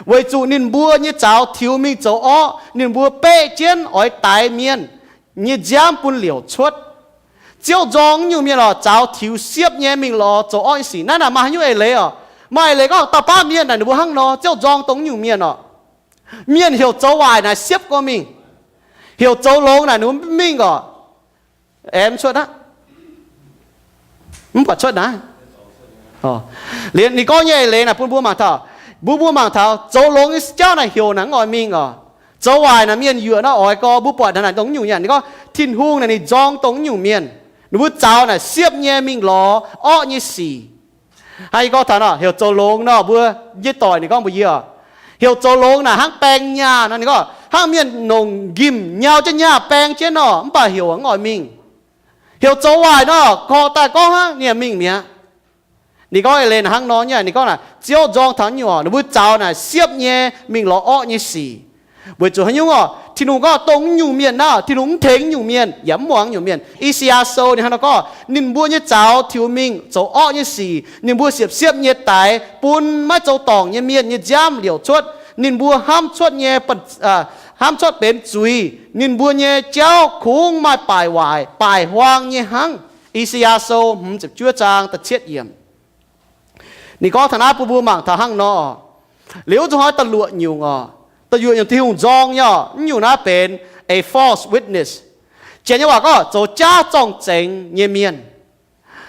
weic zuqc ninh mbuo nyei zaux tiux mingh zoux orqv, ninh mbuo beqv jienv oix daix mienh nyei nziaamv bun liouc cuotv. Ziouv nzorng mv nyungc mienh oc, zaux tiux siepv nyei mingh lorz zoux orqv nyei sic. Naaiv naaic maaih haaix nyungc eix leiz oc? Maaih eix leiz gorngv dauh baav mienh naaic ninh mbuo hnangv nor, ziouv nzorng dongh mv nyungc mienh oc. Mienh heuc zoux waaic naaic siepv go mingh, heuc zoux longx naaic ninh mbuo mv mingh oc. Aengx mv cuotv aqv. Mv buatc cuotv naaiv. Liuz ninh gorngv nyei eix leiz naaic bun mbuo mangc taux, mbuo mbuo mangc taux zoux longx nyei jauv naaic heuc naaic mv oix mingh oc. Zoux waaic naaic mienh yuoqc naaiv oix gau, mbuo buatc naaic dongh mv nyungc nyanc. Ninh gorngv Tin-Hungh naaic ninh nzorng dongh mv nyungc mienh, ninh mbuo zaux naaic siepv nyei mingh lorz orqv nyei sic. Hnangv yie gorngv taux nor, heuc zoux longx nor, mbuo nyei doic ninh gorngv mbuox yie oc, heuc zoux longx naaic hnangv baeng nyaah nor, ninh gorngv hnangv mienh nongc nqimh nyau jienv nyaah baeng jienv nor, mv baac heuc mv oix mingh. Heuc zoux waaic nor, korv daaih gorngv hnangv ninh mingh mi'aqv. Ninh gorngv eix leiz naaic hnangv nor nyei, ninh gorngv naaic Ziouv nzorng taux nyungc oc, ninh mbuo zaux naaic siepv nyei mingh lorz orqv nyei sic. Weic zuqc haaix nyungc oc? Tin-Hungh gorngv dongh nyungc mienh naaiv, Tin-Hungh mv tengx nyungc mienh yaac mv muangx nyungc mienh. I^saa^yaa Sou ninh hnangv nor gorngv, ninh mbuo nyei zaux tiux mingh zoux orqv nyei sic, ninh mbuo siepv-siepv nyei daix bun maiv zoux dorngc nyei mienh nyei nziaamv liouc cuotv. Ninh mbuo hnamv cuotv nyei, hnamv cuotv benx zuiz. Ninh mbuo nyei jauv kungx maaih baaic waaic baaic huaang nyei hnangv. I^saa^yaa Sou hmz ziepc juov zaang da'cietv yiemc. Ninh gorngv taux naaiv bun mbuo mangc taux hnangv nor. Liuz wuov zuqc hnoi da'luoqc nyungc oc, da'luoqc nyungc Tin-Hungh nzorng nyei oc, mv nyungc naaiv benx a false witness. Janx nyei waac gorngv zoux jaav zorng-zengx nyei mienh.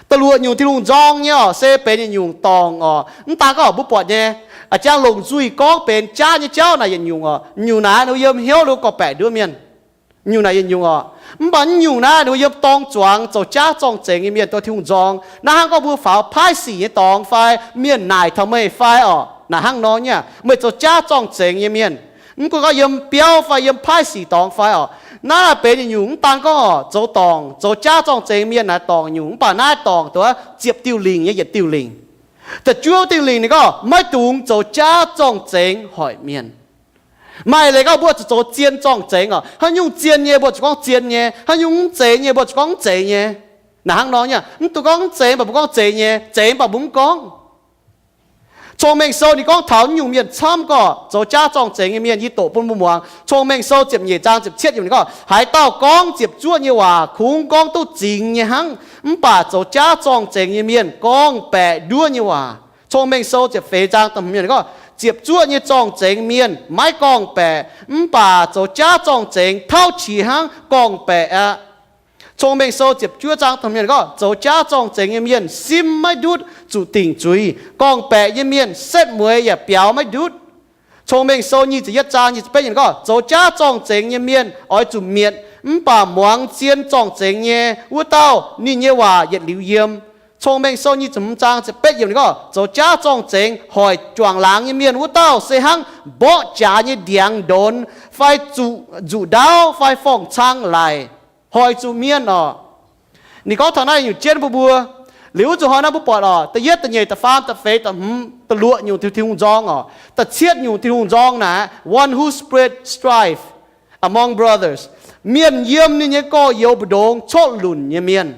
Da'luoqc nyungc Tin-Hungh nzorng nyei oc, se benx yietc nyungc dorngc oc. Mv daan gorngv mbuo buatc nyei, a'jang longc nzuih gorngv benx jaav nyei jauv naaic yietc nyungc oc. Nyungc naaiv ninh mbuo yiem hnyouv ninh mbuo gorngv-baeqc nduov mienh. Nyungc naaic yietc nyungc oc. Mv baac mv nyungc naaiv ninh mbuo yiem dorng zuangx zoux jaav zorng-zengx nyei mienh dongh Tin-Hungh nzorng. Naaiv hnangv gorngv mbuo faaux paaiv sic nyei dorngx fai mienh naaic taux meih fai oc, naaic hnangv nor nyei, meih zoux jaav zorng-zengx nyei mienh. Mv gunv gorngv yiem biauv fai yiem paaiv sic dorngx fai oc, naaiv naaic benx yietc nyungc mv daan gorngv oc, zoux dorngc zoux jaav zorng-zengx mienh naaic dorngc nyungc, mv baac naaiv dorngc dongh ziepc diuh lingc nyei yietc diuh lingc. Da'juov diuh lingc ninh gorngv maiv dungx zoux jaav zorng-zengx hoic mienh. Maaih leiz gorngv mbuo zuqc zoux zien zorng-zengx oc. Haaix nyungc zien nyei mbuo zuqc gorngv zien nyei, haaix nyungc mv zeiz nyei mbuo zuqc gorngv mv zeiz nyei. Naaic hnangv nor nyei, mv dungx gorngv mv zeiz, mv baac mbuo gorngv zeiz nyei, zeiz mv baac mbuo mv gorngv. Cong-Mengh Sou ninh gorngv taux nyungc mienh camv gorngv zoux jaav zorng-zengx nyei mienh. Yie doqc bun mbuo muangx. Cong-Mengh Sou ziepc nyeic zaang ziepc cietv yiemc ninh gorngv, haaix dauh gorngv ziepc zuoqv nyei waac kungx gorngv duqv zingx nyei hnangv, mv baac zoux jaav zorng-zengx nyei mienh gorngv-baeqc nduov nyei waac. Cong-Mengh Sou ziepc feix zaang da'hmz yiemc ninh gorngv, ziepc zuoqv nyei zorng-zengx mienh maiv gorngv-baeqc, mv baac zoux jaav zorng-zengx tauv qiex hnangv gorngv-baeqc aqv. Cong-Mengh Sou ziepc juov zaang da'hmz yiemc ninh gorngv, zoux jaav zorng-zengx nyei mienh simv maiv ndutv zuqc dingc zuiz, gorngv-baeqc nyei mienh setv mueiz yaac biaux maiv ndutv. Cong-Mengh Sou nyic ziepc yietv zaang nyic ziepc betv yiemc ninh gorngv, zoux jaav zorng-zengx nyei mienh oix zuqc mietc, mv baac muangx zien zorng-zengx nyei wuov dauh ninh nyei waac yietc liuz yiem. Cong-Mengh Sou nyic ziepc hmz zaang ziepc betv yiemc ninh gorngv, zoux jaav zorng-zengx hoic juangc laangz nyei mienh wuov dauh se hnangv mborqv jaax nyei ndiangx ndonx, fai zuqc nzuqc ndaauv fai forng-cang laic, hoic zuqc mienh oc. Ninh gorngv taux naaiv nyungc jienv mbuo mbuo. Liuz wuov zuqc hnoi naaiv mbuo buatc oc, da'yietv, da'nyeic, da'faam, da'feix, da'hmz, da'luoqc nyungc Tin-Hungh nzorng oc. Da'cietv nyungc Tin-Hungh nzorng naaic, one who spread strife among brothers, mienh yiem ninh nyei gorx-youz mbu'ndongx coqv lunc nyei mienh.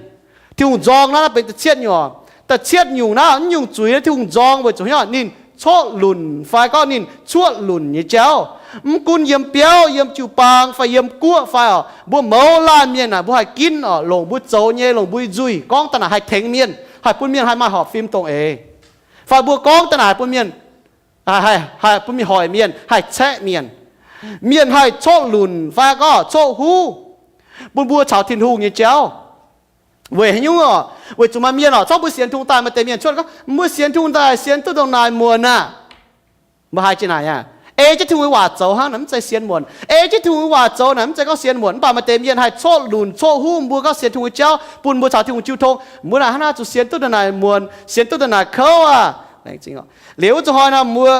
Tin-Hungh nzorng naaiv, naaiv benx da'cietv nyungc oc. Da'cietv nyungc naaiv, mv nyungc zuiz naaiv Tin-Hungh nzorng weic zuqc haaix nyungc? Ninh coqv lunc fai gorngv ninh cuoqv lunc nyei jauv. Mv gunv yiem biauv, yiem jiu-baang fai yiem guoqv fai oc, mbuo mouz laanh mienh naaic mbuo haih ginv oc, longc mbuo zoux nyei, longc mbuo nzuih gorngv daaih naaic haih tengx mienh, haih bun mienh haih maaih horpc fim dongh eix, fai mbuo gorngv daaih naaic bun mienh, haih, haih bun mienh hoic mienh, haih caeqv mienh. Mienh haih coqv lunc fai gorngv coqv huv bun mbuo caux Tin-Hungh nyei jauv. Weic haaix nyungc oc? Weic zuqc maaih mienh oc, zorqv mbuo sienx Tin-Hungh daaih, maaih deix mienh cuotv gorngv, mbuo sienx Tin-Hungh daaih sienx duqv ndongc naaic muonc aqv. Mbuo haiz jienv naaic aqv. Ei jienv Tin-Hungh nyei waac zoux hnangv naaic mv zeiz sienx muonc. Ei jienv Tin-Hungh nyei waac zoux naaic mv zeiz gorngv sienx muonc. Mv baac maaih deix mienh haih coqv lunc coqv huv mbuo gorngv sienx Tin-Hungh nyei jauv, bun mbuo caux Tin-Hungh jiu tong. Mbuo naaic hnangv naaic zuqc sienx duqv ndongc naaic muonc, sienx duqv ndongc naaic kouv aqv. Liuz wuov zuqc hnoi naaic mbuo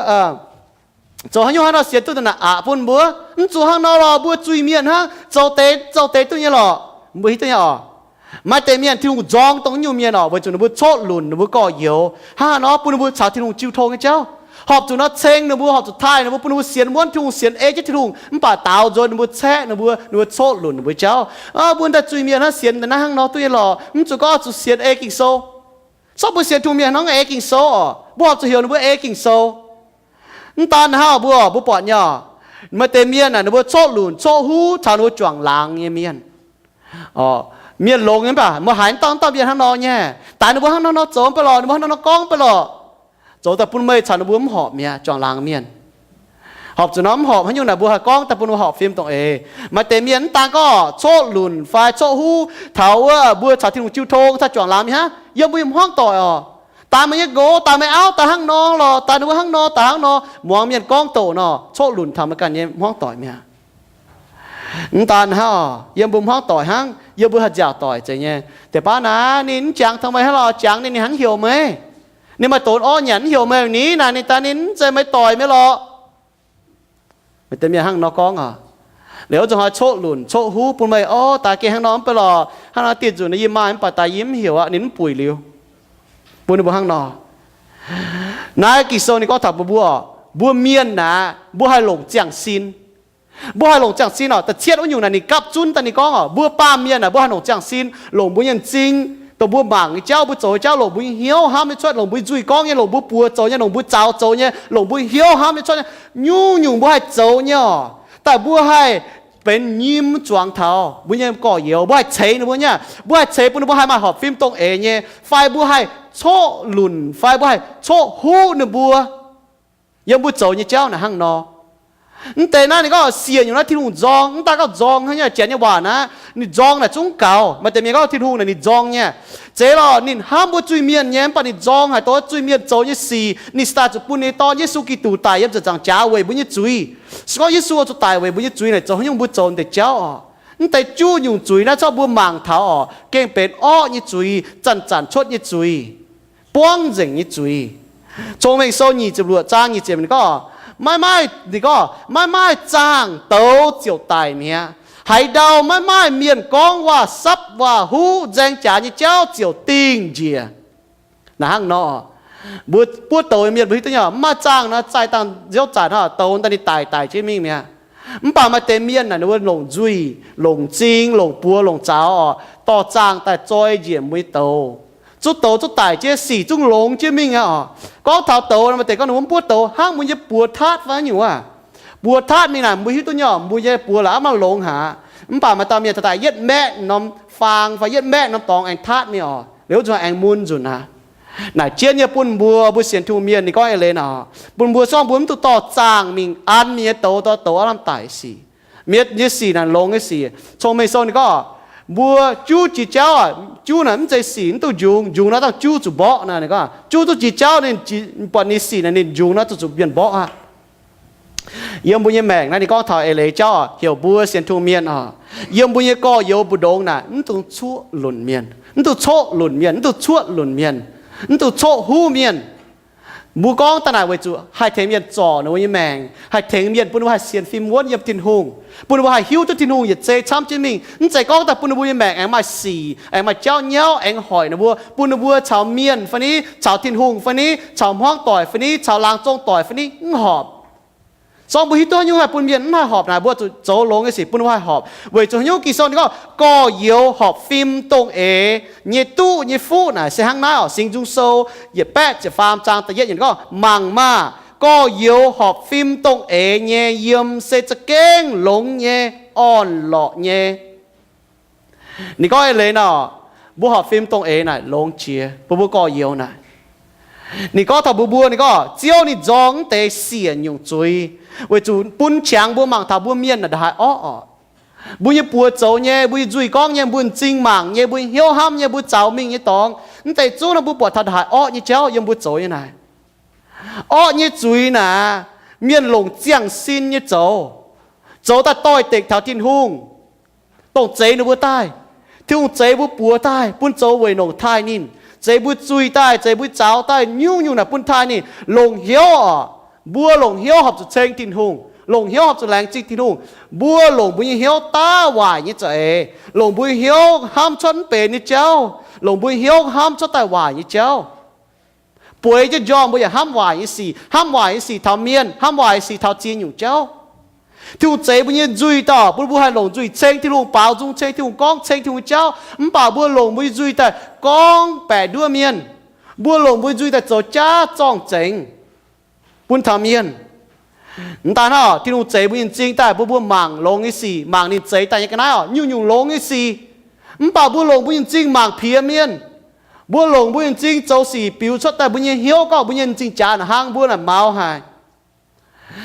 zoux haaix nyungc hnangv nor sienx duqv ndongc naaic aqc bun mbuo? Mv zuqc hnangv nor lorh, mbuo zuiz-mienh hnangv, zoux deix, zoux deix duqv nyei lorqc. Mbuo hiuv duqv nyei oc. Maaih deix mienh Tin-Hungh nzorng dongh nyungc mienh orqc, weic zuqc ninh mbuo coqv lunc ninh mbuo gorx-youz hnangv haaix nor bun ninh mbuo caux Tin-Hungh jiu tong nyei jauv. Horpc zuqc nor ceng ninh mbuo, horpc zuqc taaih ninh mbuo, bun ninh mbuo sienx wuonv Tin-Hungh, sienx ei jienv Tin-Hungh, mv baac daaux nzuonx ninh mbuo caeqv ninh mbuo, ninh mbuo coqv lunc ninh mbuo jauv. Mbuo daaih zuiz-mienh hnangv, sienx naaiv hnangv nor duqv nyei lorqc, mv zuqc gorngv zuqc sienx ei Ging-Sou. Sortv mbuo sienx Tin-Hungh mienh hnangv ei Ging-Sou orqc, mbuo horpc zuqc heuc ninh mbuo ei Ging-Sou. Mv daan hnangv mbuo, mbuo buatc nyei, maaih deix mienh aah, ninh mbuo coqv lunc coqv huv taux ninh mbuo juangc laangz nyei mienh. Mienh longx nyei mv baac meih haiz dauh dauh mienh hnangv nor nyei, daaih ninh mbuo hnangv nor nor zoux mv bei lorqc, ninh mbuo hnangv nor nor gorngv mv bei lorqc, zoux daaih bun meih caux ninh mbuo mv horpc mi'aqv, juangc laangz mienh. Horpc zuqc nor mv horpc haaix nyungc naaic mbuo haih gorngv daaih bun mbuo horpc fim dongh eix. Maaih deix mienh mv daan gorngv coqv lunc fai coqv huv taux wuov mbuo caux Tin-Hungh jiu tong, caux juangc laangz mienh hnangv, yiem mbuo nyei hmuangv doic orqc. Daaih meih nyei nqox, daaih meih auv daaih hnangv nor lorqc, daaih ninh mbuo hnangv nor, daaih hnangv nor, muangx mienh gorngv doqc nor, coqv lunc taux meih ganh nyei hmuangv doic mi'aqv. Mv daan hnangv, yiem mbuo hmuangv doic hnangv, yiem mbuo haih nziaauc doic zeiz nyei. Deix baav naaic ninh mv jangx taux meih hnangv lorqc, jangx ninh, ninh hnangv heuc meih. Ninh maaih donx orv nyanc mv heuc meih ni naaic, ninh daaih ninh mv zeiz meih doic mi'aqv lorqc. Maaih deix mienh hnangv nor gorngv orqc. Liuz wuov zanc hnoi coqv lunc coqv huv bun meih, orv, daaih gengh hnangv nor mv bei lorqc, hnangv nor dieh nzunc yie maaih mv baac daaih yie mv heuc aqv, ninh mv buic liuz, bun ninh mbuo hnangv nor. Naaiv Ging-Sou ninh gorngv taux mbuo, mbuo mienh naaic mbuo haih longc ziangh sin. Mbuo haih longc ziangh sin orqc. Da'cietv wuov nyungc naaic ninh gapv zunv daaih ninh gorngv orqc, mbuo baamh mienh naaic mbuo haih longc ziangh sin, longc mbuo nyei m'zing, dongh mbuo mangc nyei jauv, mbuo zoux nyei jauv, longc mbuo nyei hnyouv hnamv nyei cuotv, longc mbuo nzuih gorngv nyei, longc mbuo buoz zoux nyei, longc mbuo zaux zoux nyei, longc mbuo hnyouv hnamv nyei cuotv nyei, nyungc-nyungc mbuo haih zoux nyei orqc. Daaih mbuo haih benx nyim zuangx taux mbuo nyei gorx-youz, mbuo haih ceix ninh mbuo nyei, mbuo haih ceix bun ninh mbuo haih maaih horpc fim dongh eix nyei, fai mbuo haih coqv lunc, fai mbuo haih coqv huv ninh mbuo yiem mbuo zoux nyei jauv naaic hnangv nor. Mv deix naaiv ninh gorngv siec nyungc naaiv Tin-Hungh nzorng, mv daan gorngv nzorng hnangv nyei, janx nyei waac naaiv, ninh nzorng naaic zungv gaux. Maaih deix mienh gorngv Tin-Hungh naaic ninh nzorng nyei. Zeiz lorqc, ninh hnamv mbuo zuiz-mienh nyei, mv baac ninh nzorng haaix dauh zuiz-mienh zoux nyei sic, ninh cingx daaih zuqc bun ninh nyei Dorn Yesu Giduc daic yiem ziepc nzaangc jaax weic mbuo nyei zuiz. Se gorngv Yesu oix zuqc daic weic mbuo nyei zuiz naaic, zoux haaix nyungc mbuo zoux deix jauv orqc? Mv deix juv nyungc zuiz naaiv corc mbuo mangc taux orqc, gengh benx orqv nyei zuiz, zanc-zanc cuotv nyei zuiz, buangv nzengc nyei zuiz. Cong-Mengh Sou nyic ziepc luoqc zaang nyic ziepc ninh gorngv, maiv maaih, ninh gorngv, maiv maaih zaangh douz ziouc daic mi'aqv. Haaix ndau maiv maaih mienh gorngv waac-sapv waac-huv nzaeng jaax nyei jauv ziouc dingh njiec. Naaic hnangv nor, mbuo buov douz nyei mienh mbuo hiuv duqv nyei, mv maaih zaangh nor, zaih dangh nziouv zanc hnangv douz daaih ninh daic daic jienv mingh mi'aqv. Mv baac maaih deix mienh naaic ninh mbuo longc nzuih, longc m'zing, longc buoz, longc zaux orqc, dorh zaangh daaih zoi njiec mbuo nyei douz. Zungv douz zungv daic jienv, sic zungv longx jienv mingh aqv orqc. Gorngv taux douz, maaih deix gorngv ninh mbuo mv buov douz hnangv mbuo nyei buoz taatv fai nyungc aav. Buoz taatv mingh naaic mbuo hiuv duqv nyei, mbuo nyei buoz laaix aav maaih longx haic. Mv baac maaih dauh mienh taux daaih yietv maeqv norm faang fai yietv maeqv norm dorngx aengx taatv mingh orqc. Liuz wuov nzunc aengx mun nzunc aqv. Naaic jienv nyei bun mbuo, mbuo sienx Tin-Hungh mienh ninh gorngv eix leiz naaic, bun mbuo se gorngv mbuo mv duqv dorh zaangh mingh an mienh nyei douz, dorh douz aav lamh daic sic. Mienh nyei sic naaic longx nyei sic. Cong-Mengh Sou ninh gorngv, mbuo juv jiex jauv aac, juv naaic mv zeiz sic mv duqv njungx, njungx naaiv dangh juv zuqc mborqv naaic. Ninh gorngv juv duqv jiex jauv ninh buatc ninh sic naaic ninh njungx naaiv zuqc zuqc mienh mborqv aqv. Yiem mbuo nyei maengc naaiv ninh gorngv taux eix leiz jauv oc, heuc mbuo sienx Tin-Hungh mienh oc, yiem mbuo nyei gorx-youz mbu'ndongx naaic mv dungx cuoqv lunc mienh, mv dungx coqv lunc mienh, mv dungx cuoqv lunc mienh, mv dungx coqv huv mienh. Mbuo gorngv daaih naaic weic zuqc haih tengx mienh zorc ninh mbuo nyei maengc, haih tengx mienh bun ninh mbuo haih sienx fim wuonv yiem Tin-Hungh, bun ninh mbuo haih hiuv duqv Tin-Hungh yietc zei camv jienv mingh. Mv zeiz gorngv daaih bun ninh mbuo nyei maengc aengx maaih sic, aengx maaih jauv nyauv, aengx hoic ninh mbuo, bun ninh mbuo caux mienh fai ni, caux Tin-Hungh fai ni, caux hmuangv doic fai ni, caux laangz zong doic fai ni, mv horpc. Se gorngv mbuo hiuv duqv haaix nyungc haih bun mienh mv haih horpc naaic, mbuo zuqc zoux longx nyei sic bun ninh mbuo haih horpc. Weic zuqc haaix nyungc Ging-Sou ninh gorngv gorx-youz horpc fim dongh eix nyei duqv nyei fuqv naaic se hnangv naaiv oc. Singx Nzung Sou yietc baeqv ziepc faam zaang da'yietv yiemc gorngv, mangc maah! Gorx-youz horpc fim dongh eix nyei yiem se za'gengh longx nyei, orn-lorqc nyei. Ninh gorngv eix leiz nor, mbuo horpc fim dongh eix naaic longx jiex bun mbuo gorx-youz naaic. Ninh gorngv taux mbuo, mbuo, ninh gorngv Ziouv ninh nzorng mv deix siec nyungc zuiz, weic zuqc bun qangx mbuo mangc taux mbuo mienh naaic ndongc haaix orqv oc. Mbuo nyei buoz zoux nyei, mbuo nyei nzuih gorngv nyei, mbuo m'zing mangc nyei, mbuo hnyouv hnamv nyei, mbuo zaux mingh nyei dorngx, mv deix zungv nor mbuo buatc taux ndongc haaix orqv nyei jauv yiem mbuo zoux nyei naaic. Orqv nyei zuiz naaic, mienh longc ziangh sin nyei zoux, zoux daaih doix-dekc taux Tin-Hungh, dongh zeix ninh mbuo daaih. Tin-Hungh zeix mbuo buoz daaih bun zoux weic nongc taaih ninh, zeix mbuo zuiz daaih, zeix mbuo zaux daaih, nyungc-nyungc naaic bun taaih ninh. Longc hnyouv oc, mbuo longc hnyouv horpc zuqc ceng Tin-Hungh. Longc hnyouv horpc zuqc laengz zingh Tin-Hungh. Mbuo longc mbuo nyei hnyouv daav waaic nyei za'eix, longc mbuo nyei hnyouv hnamv cuotv mv benx nyei jauv, longc mbuo nyei hnyouv hnamv cuotv daaih waaic nyei jauv. Bueix jienv njormh mbuo yaac hnamv waaic nyei sic, hnamv waaic nyei sic taux mienh, hnamv waaic nyei sic taux ziex nyungc jauv. Tin-Hungh zeix mbuo nyei nzuih daaih bun mbuo haih longc nzuih ceng Tin-Hungh, baaux nzung ceng Tin-Hungh, gorngv ceng Tin-Hungh nyei jauv. Mv baac mbuo longc mbuo nyei nzuih daaih gorngv baeqc nduov mienh. Mbuo longc mbuo nyei nzuih daaih zoux jaav zorng-zengx bun taux mienh. Mv daan hnangv, Tin-Hungh zeix mbuo nyei m'zing daaih bun mbuo mangc longx nyei sic, mangc ninh zeix daaih nyei ga'naaiv oc, nyungc-nyungc longx nyei sic. Mv baac mbuo longc mbuo nyei m'zing mangc piex mienh. Mbuo longc mbuo nyei m'zing zoux sic biux cuotv daaih mbuo nyei hnyouv gorngv mbuo nyei m'zing jaax naaic hnangv mbuo naaic maux haic.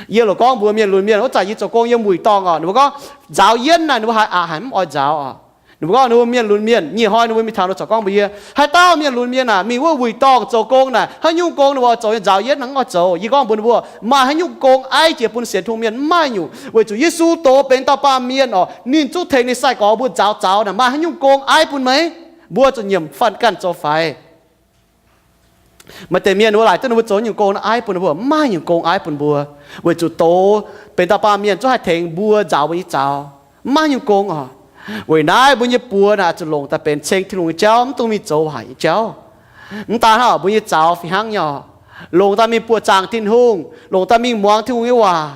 Yie loc gorngv mbuox mienh lunx mienh, wuov zanc yie zoux gong yiem wuic dorngh oc, ninh mbuo gorngv nzaaux yienv naaic ninh mbuo haiz aqc haic mv oix nzaaux oc. Ninh mbuo gorngv ninh mbuo mienh lunx mienh, nyic hnoi ninh mbuo mingh taux ninh mbuo corc gorngv mbuox yie, haaix dauh mienh lunx mienh aah, mingh wuov wuic dorngh zoux gong naaic, haaix nyungc gong ninh mbuo oix zoux nyei nzaaux yienv hnangv mv oix zoux. Yie gorngv mbuox ninh mbuo, maaih haaix nyungc gong aiv jiex bun sienx Tin-Hungh mienh? Mv maaih nyungc. Weic zuqc Yesu doz benx dauh baamh mienh oc, ninh zungv tengx ninh sai-gorx mbuo nzaaux zaux naaic, maaih haaix nyungc gong aiv bun meih? Mbuo zuqc nyiemc fatv ganh zoux faix. Maaih deix mienh ninh mbuo laaic duqv ninh mbuo zoux nyungc gong aiv bun ninh mbuo? Mv maaih nyungc gong aiv bun mbuo, weic zuqc doz benx dauh baamh mienh zungv haih tengx mbuo nzaaux mbuo nyei zaux. Mv maaih nyungc gong oc. Weic naaiv mbuo nyei buoz naaic zuqc longc daaih benx ceng Tin-Hungh nyei jauv, mv dungx mingh zoux waaic nyei jauv. Mv daan hnangv, mbuo nyei zaux fih hnangv nyei oc, longc daaih mingh buoqc zaangc Tin-Hungh, longc daaih mingh muangx Tin-Hungh nyei waac.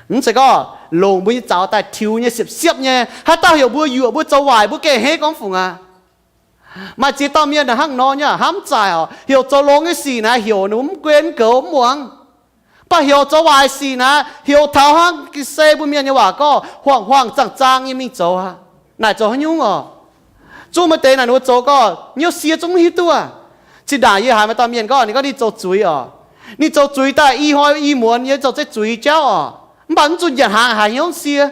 Mv zeiz gorngv longc mbuo nyei zaux daaih tiux nyei siepv-siepv nyei. Haaix dauh heuc mbuo, yuoqc mbuo zoux waaic, mbuo gengh hneiv gorngv fungc aqv. Maaih ziex dauh mienh naaic hnangv nor nyei, hnamv zaaic oc. Heuc zoux longx nyei sic naaic heuc ninh mv guen mv goux mv muangx. Mv baac heuc zoux waaic sic naaic heuc taux hnangv ga'sie mbuo mienh nyei waac gorngv huangh-huangh zaangh-zaang nyei mingh zoux aqv. Naaic zoux haaix nyungc oc? Zungv maaih deix naaic ninh mbuo zoux gorngv hnyouv sie zungv mv hiuv duqv aqv. Zinh ndaangc yie haiz maaih dauh mienh gorngv, ninh gorngv ninh zoux zuiz oc. Ninh zoux zuiz daaih i hnoi i muonz nyei zoux zeix zuiz jauv oc, mv baac mv zuqc nyanc hnaangx haiz hnyouv sie.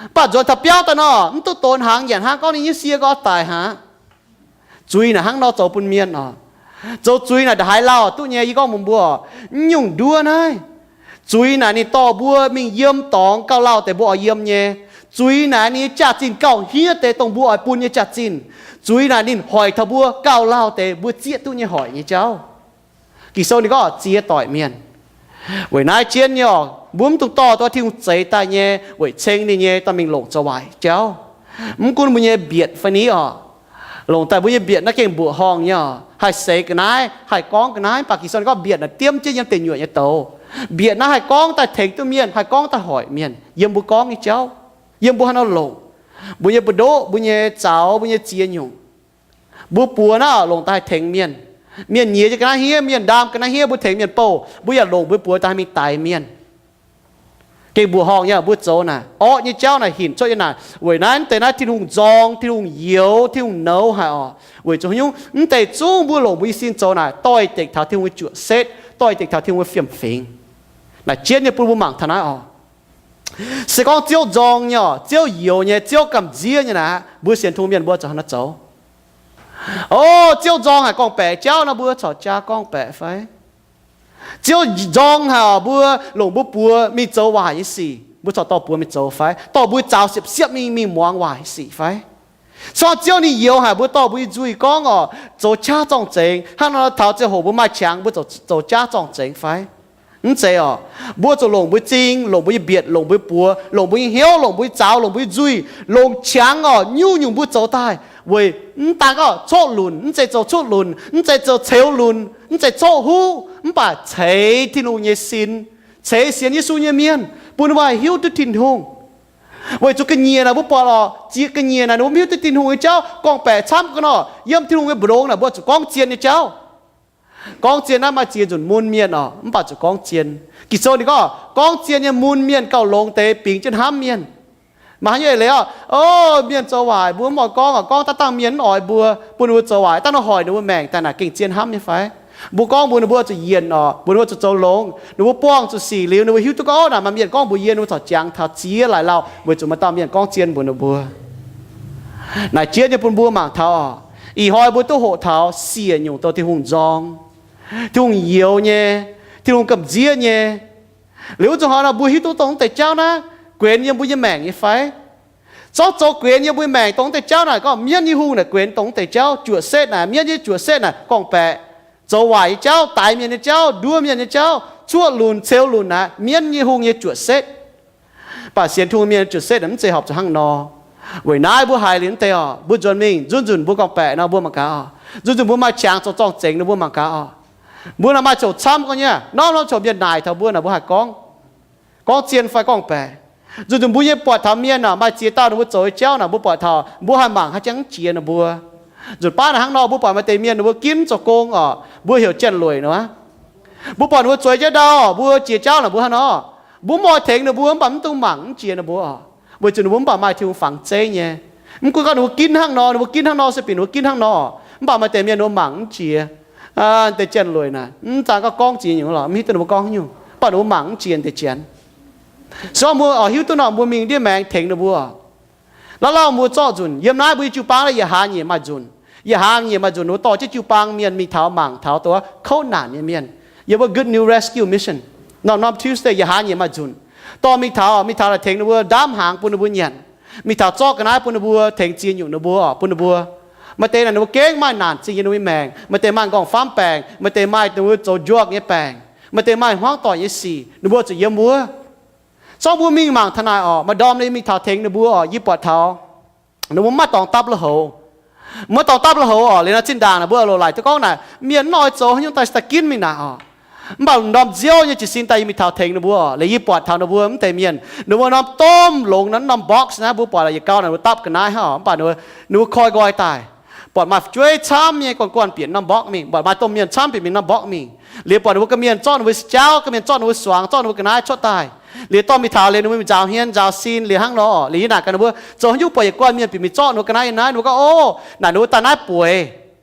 Mv baac nzuonx taux biauv daaih nor, mv duqv donx hnaangx nyanc hnangv, gorngv ninh hnyouv sie gorngv daic hnangv. Zuiz naaic hnangv nor zoux bun mienh oc. Zoux zuiz naaic ndongc haaix lauh duqv nyei, yie gorngv mbuox mbuo, mv nyungc nduov naaiv. Zuiz naaic ninh dorh mbuo mingh yiem dorngx gauh lauh deix mbuo oix yiem nyei. Zuiz naaic ninh nyei jaax-zinh gauh hniev deix dongh mbuo oix bun nyei jaax-zinh. Zuiz naaic ninh hoic taux mbuo gauh lauh deix mbuo zieqv duqv nyei hoic nyei jauv. Ging-Sou ninh gorngv ziex doic mienh. Weic naaiv jienv nyei oc, mbuo mv dungx dorh dongh Tin-Hungh zeix daaih nyei weic ceng ninh nyei dorh mingh longc zoux waaic jauv. Mv gunv mbuo nyei mbietc fai ni oc, longc daaih mbuo nyei mbietc naaiv gengh mbuoqc horngh nyei oc. Haih seix ga'naaiv, haih gorngv ga'naaiv, mv baac Ging-Sou ninh gorngv mbietc naaic diemv jienv yiem deic nyuoqc nyei douz. Mbietc naaiv haih gorngv daaih tengx duqv mienh, haih gorngv daaih hoic mienh yiem mbuo gorngv nyei jauv, yiem mbuo haaix nor longc. Mbuo nyei mbu'ndoqv, mbuo nyei zaux, mbuo nyei ziex nyungc, mbuo buoz naaiv longc daaih haih tengx mienh. Mienh nyiex jienv ga'naaiv hniev, mienh ndaam ga'naaiv hniev, mbuo tengx mienh bouh, mbuo yaac longc mbuo buoz daaih haih mingh daix mienh. Gengh mbuoqc horngh nyei, mbuo zoux naaic orqv nyei jauv naaic hinc cuotv yiem naaic. Weic naaiv mv deix naaiv Tin-Hungh nzorng, Tin-Hungh youx, Tin-Hungh nouz haic oc. Weic zuqc haaix nyungc? Mv deix zungv mbuo longc mbuo nyei sin zoux naaic doix-dekc taux Tin-Hungh nyei juoqc setv, doix-dekc taux Tin-Hungh nyei fiem-fingx. Naaic jienv nyei bun mbuo mangc taux naaiv oc. Se gorngv Ziouv nzorng nyei oc, Ziouv youx nyei, Ziouv gamh nziev nyei naaic, mbuo sienx Tin-Hungh mienh mbuo zuqc haaix nor zoux? O, Ziouv nzorng haic gorngv-baeqc jauv nor, mbuo corc jaa gorngv-baeqc fai? Ziouv nzorng haic oc, mbuo longc mbuo buoz mingh zoux waaic nyei sic, mbuo corc dorh buoz mingh zoux fai? Dorh mbuo zaux siepv-siepv mingh, mingh muangx waaic sic fai? Se gorngv Ziouv ninh youx haic, mbuo dorh mbuo nyei nzuih gorngv oc, zoux qaqv zorng-zengx, hnangv nor taux ziangh hoc mbuo maaih qangx, mbuo zoux, zoux qaqv zorng-zengx fai? Mv zeiz oc. Mbuo zuqc longc mbuo zing, longc mbuo nyei mbietc, longc mbuo buoz, longc mbuo nyei hnyouv, longc mbuo nyei zaux, longc mbuo nyei nzuih, longc qangx oc, nyungc-nyungc mbuo zoux daaih weic mv daan gorngv coqv lunc, mv zeiz zoux coqv lunc, mv zeiz zoux ceux lunc, mv zeiz coqv huv, mv baac ceix Tin-Hungh nyei sin, ceix sienx Yesu nyei mienh, bun ninh mbuo haih hiuv duqv Tin-Hungh. Weic zuqc ga'nyiec naaic mbuo buatc oc, ziex ga'nyiec naaic ninh mbuo mv hiuv duqv Tin-Hungh nyei jauv, gorngv-baeqc camv ga'naaiv, yiem Tin-Hungh nyei mbu'ndongx naaic mbuo zuqc gorngv zien nyei jauv. Gorngv zien naaiv maaih ziex nzunc mun mienh oc, mv baac zuqc gorngv zien. Ging-Sou ninh gorngv, gorngv zien nyei mun mienh gauh longx deix bingx jienv hnamv mienh. Maaih haaix nyungc eix leiz oc, o, mienh zoux waaic mbuo mv oix gorngv oc, gorngv daaih dangh mienh mv oix mbuo, bun ninh mbuo zoux waaic, dangh ninh hoic ninh mbuo maengc daaih naaic gengh zien hnamv nyei fai? Mbuo gorngv mbuox ninh mbuo zuqc yienc oc, mbuox ninh mbuo zuqc zoux longx, ninh mbuo buangh zuqc sic liuz, ninh mbuo hiuv duqv gorngv, o, naaic maaih mienh gorngv mbuox yie, ninh mbuo corc jangx taux ziex laaix lauh, weic zuqc maaih dauh mienh gorngv zien mbuox ninh mbuo. Naaic jienv nyei bun mbuo mangc taux oc, ih hnoi mbuo duqv hoqc taux siec nyungc dongh Tin-Hungh nzorng, Tin-Hungh youx nyei, Tin-Hungh gamh nziev nyei. Liuz wuov zanc hnoi nor mbuo hiuv duqv dongh mv deix jauv naaiv guenx yiem mbuo nyei maengc nyei fai? Zorqv zoux guenx yiem mbuo nyei maengc dongh mv deix jauv naaic gorngv mienv nyei hungh naaic guenx dongh mv deix jauv, juoqc setv naaic, mienv nyei juoqc setv naaic gorngv-baeqc, zoux waaic nyei jauv, daix mienh nyei jauv, nduov mienh nyei jauv, cuoqv lunc, ceu lunc naaic, mienv nyei hungh nyei juoqc setv. Mv baac sienx Tin-Hungh mienh juoqc setv mv zeiz horpc zuqc hnangv nor. Weic naaiv mbuo haiz liuz mv deix oc, mbuo nzuonx mingh, nzunc nzunc mbuo gorngv-baeqc nor mbuo mangc gaax oc. Nzunc nzunc mbuo maaih qangx zoux zorng-zengx nor mbuo mangc gaax oc. Mbuo naaic maaih coc camv gorngv nyei, norm norm coc mienh naaic taux mbuo naaic mbuo haih gorngv, gorngv zien fai gorngv-baeqc. Nzunc nzunc mbuo nyei buatc taux mienh naaic maaih ziex dauh ninh mbuo zoux nyei jauv naaic mbuo buatc taux mbuo haih mangc haaix jangx jiex ninh mbuo. Nzunc baav naaic hnangv nor mbuo buatc maaih deix mienh ninh mbuo ginv zoux gong oc, mbuo heuc janx-lueic nor. Mbuo buatc ninh mbuo zueiz jienv ndau, mbuo jiex jauv naaic mbuo hnangv nor, mbuo mv oix tengx ninh mbuo mv baac mv dungx mangc mv jiex ninh mbuo oc. Weic zuqc ninh mbuo mv baac maaih Tin-Hungh fangx zeiv nyei. Mv gunv gorngv ninh mbuo ginv hnangv nor, ninh mbuo ginv hnangv nor se bun ninh mbuo ginv hnangv nor, mv baac maaih deix mienh ninh mbuo mangc mv jiex. Deix janx-lueic naaic mv zangx gorngv gorngv ziex nyungc lorqc, mv hiuv duqv ninh mbuo gorngv haaix nyungc, mv baac ninh mbuo mangc mv jiex deix janx. Se gorngv mbuo oix hiuv duqv nor mbuo mingh ndiev maengx tengx ninh mbuo. Lauh lauh mbuo zorqv nzunc yiem naaiv mbuo nyei jiu-baang yietc hlaax nyeic maaih nzunc. Yietc hlaax nyeic maaih nzunc ninh mbuo dorh jienv jiu-baang mienh mingh taux mangc taux dongh wuov kouv naanc nyei mienh, yiem wuov Good News Rescue Mission. Norm norm Tuesday yietc hlaax nyeic maaih nzunc dorh mingh taux, mingh taux naaic tengx ninh mbuo ndaamv hnaangx bun ninh mbuo nyanc, mingh taux zorqv ga'naaiv bun ninh mbuo, tengx ziex nyungc ninh mbuo, bun ninh mbuo. Maaih deix naaic ninh mbuo gengh maaih naanc zingh yiem ninh mbuo nyei maengc, maaih deix maaih nqorngv-famv baengc, maaih deix maaih ninh mbuo zoux njuov nyei baengc, maaih deix maaih hmuangv doic nyei sic, ninh mbuo zuqc yiem wuov. Se gorngv mbuo mingh mangc taux naaic oc, maaih ndorm ninh mingh taux tengx ninh mbuo oc, yie buatc taux ninh mbuo maiv dorngx dapv lui-houx. Maiv dorngx dapv lui-houx oc, liuz naaiv zinh ndaangc naaic mbuo loc laaic duqv gorngv naaic mienh mv oix zoux haaix nyungc daaih se daaih ginv mingh naaic oc. Mv baac ndorm nziouv nyei jiez sin daaih yie mingh taux tengx ninh mbuo oc, liuz yie buatc taux ninh mbuo mv deix mienh ninh mbuo norm domh longx naaiv norm box naaiv, mbuo buatc laaix yietc gau naaic ninh mbuo dapv ga'naaiv hnangv oc, mv baac ninh mbuo koi nqoi daaih, buatc maaih fu'jueiv camv nyei guanh guanh bieqc norm box mingh, buatc maaih domh mienh camv bieqc mingh norm box mingh. Liuz buatc ninh mbuo ga'mienh zorqv ninh mbuo nyei jauv, ga'mienh zorqv ninh mbuo suangx, zorqv ninh mbuo ga'naaiv cuotv daaih. Liuz dorh mingh taux liuz ninh mbuo nzaaux hmien nzaaux sin liuz hnangv nor, liuz yie naaic gaax ninh mbuo zoux haaix nyungc buatc yietc guanh mienh bieqc mingh zorqv ninh mbuo ga'naaiv yiem naaiv, ninh mbuo gorngv, Ov, naaic ninh mbuo daaih naaiv bueix.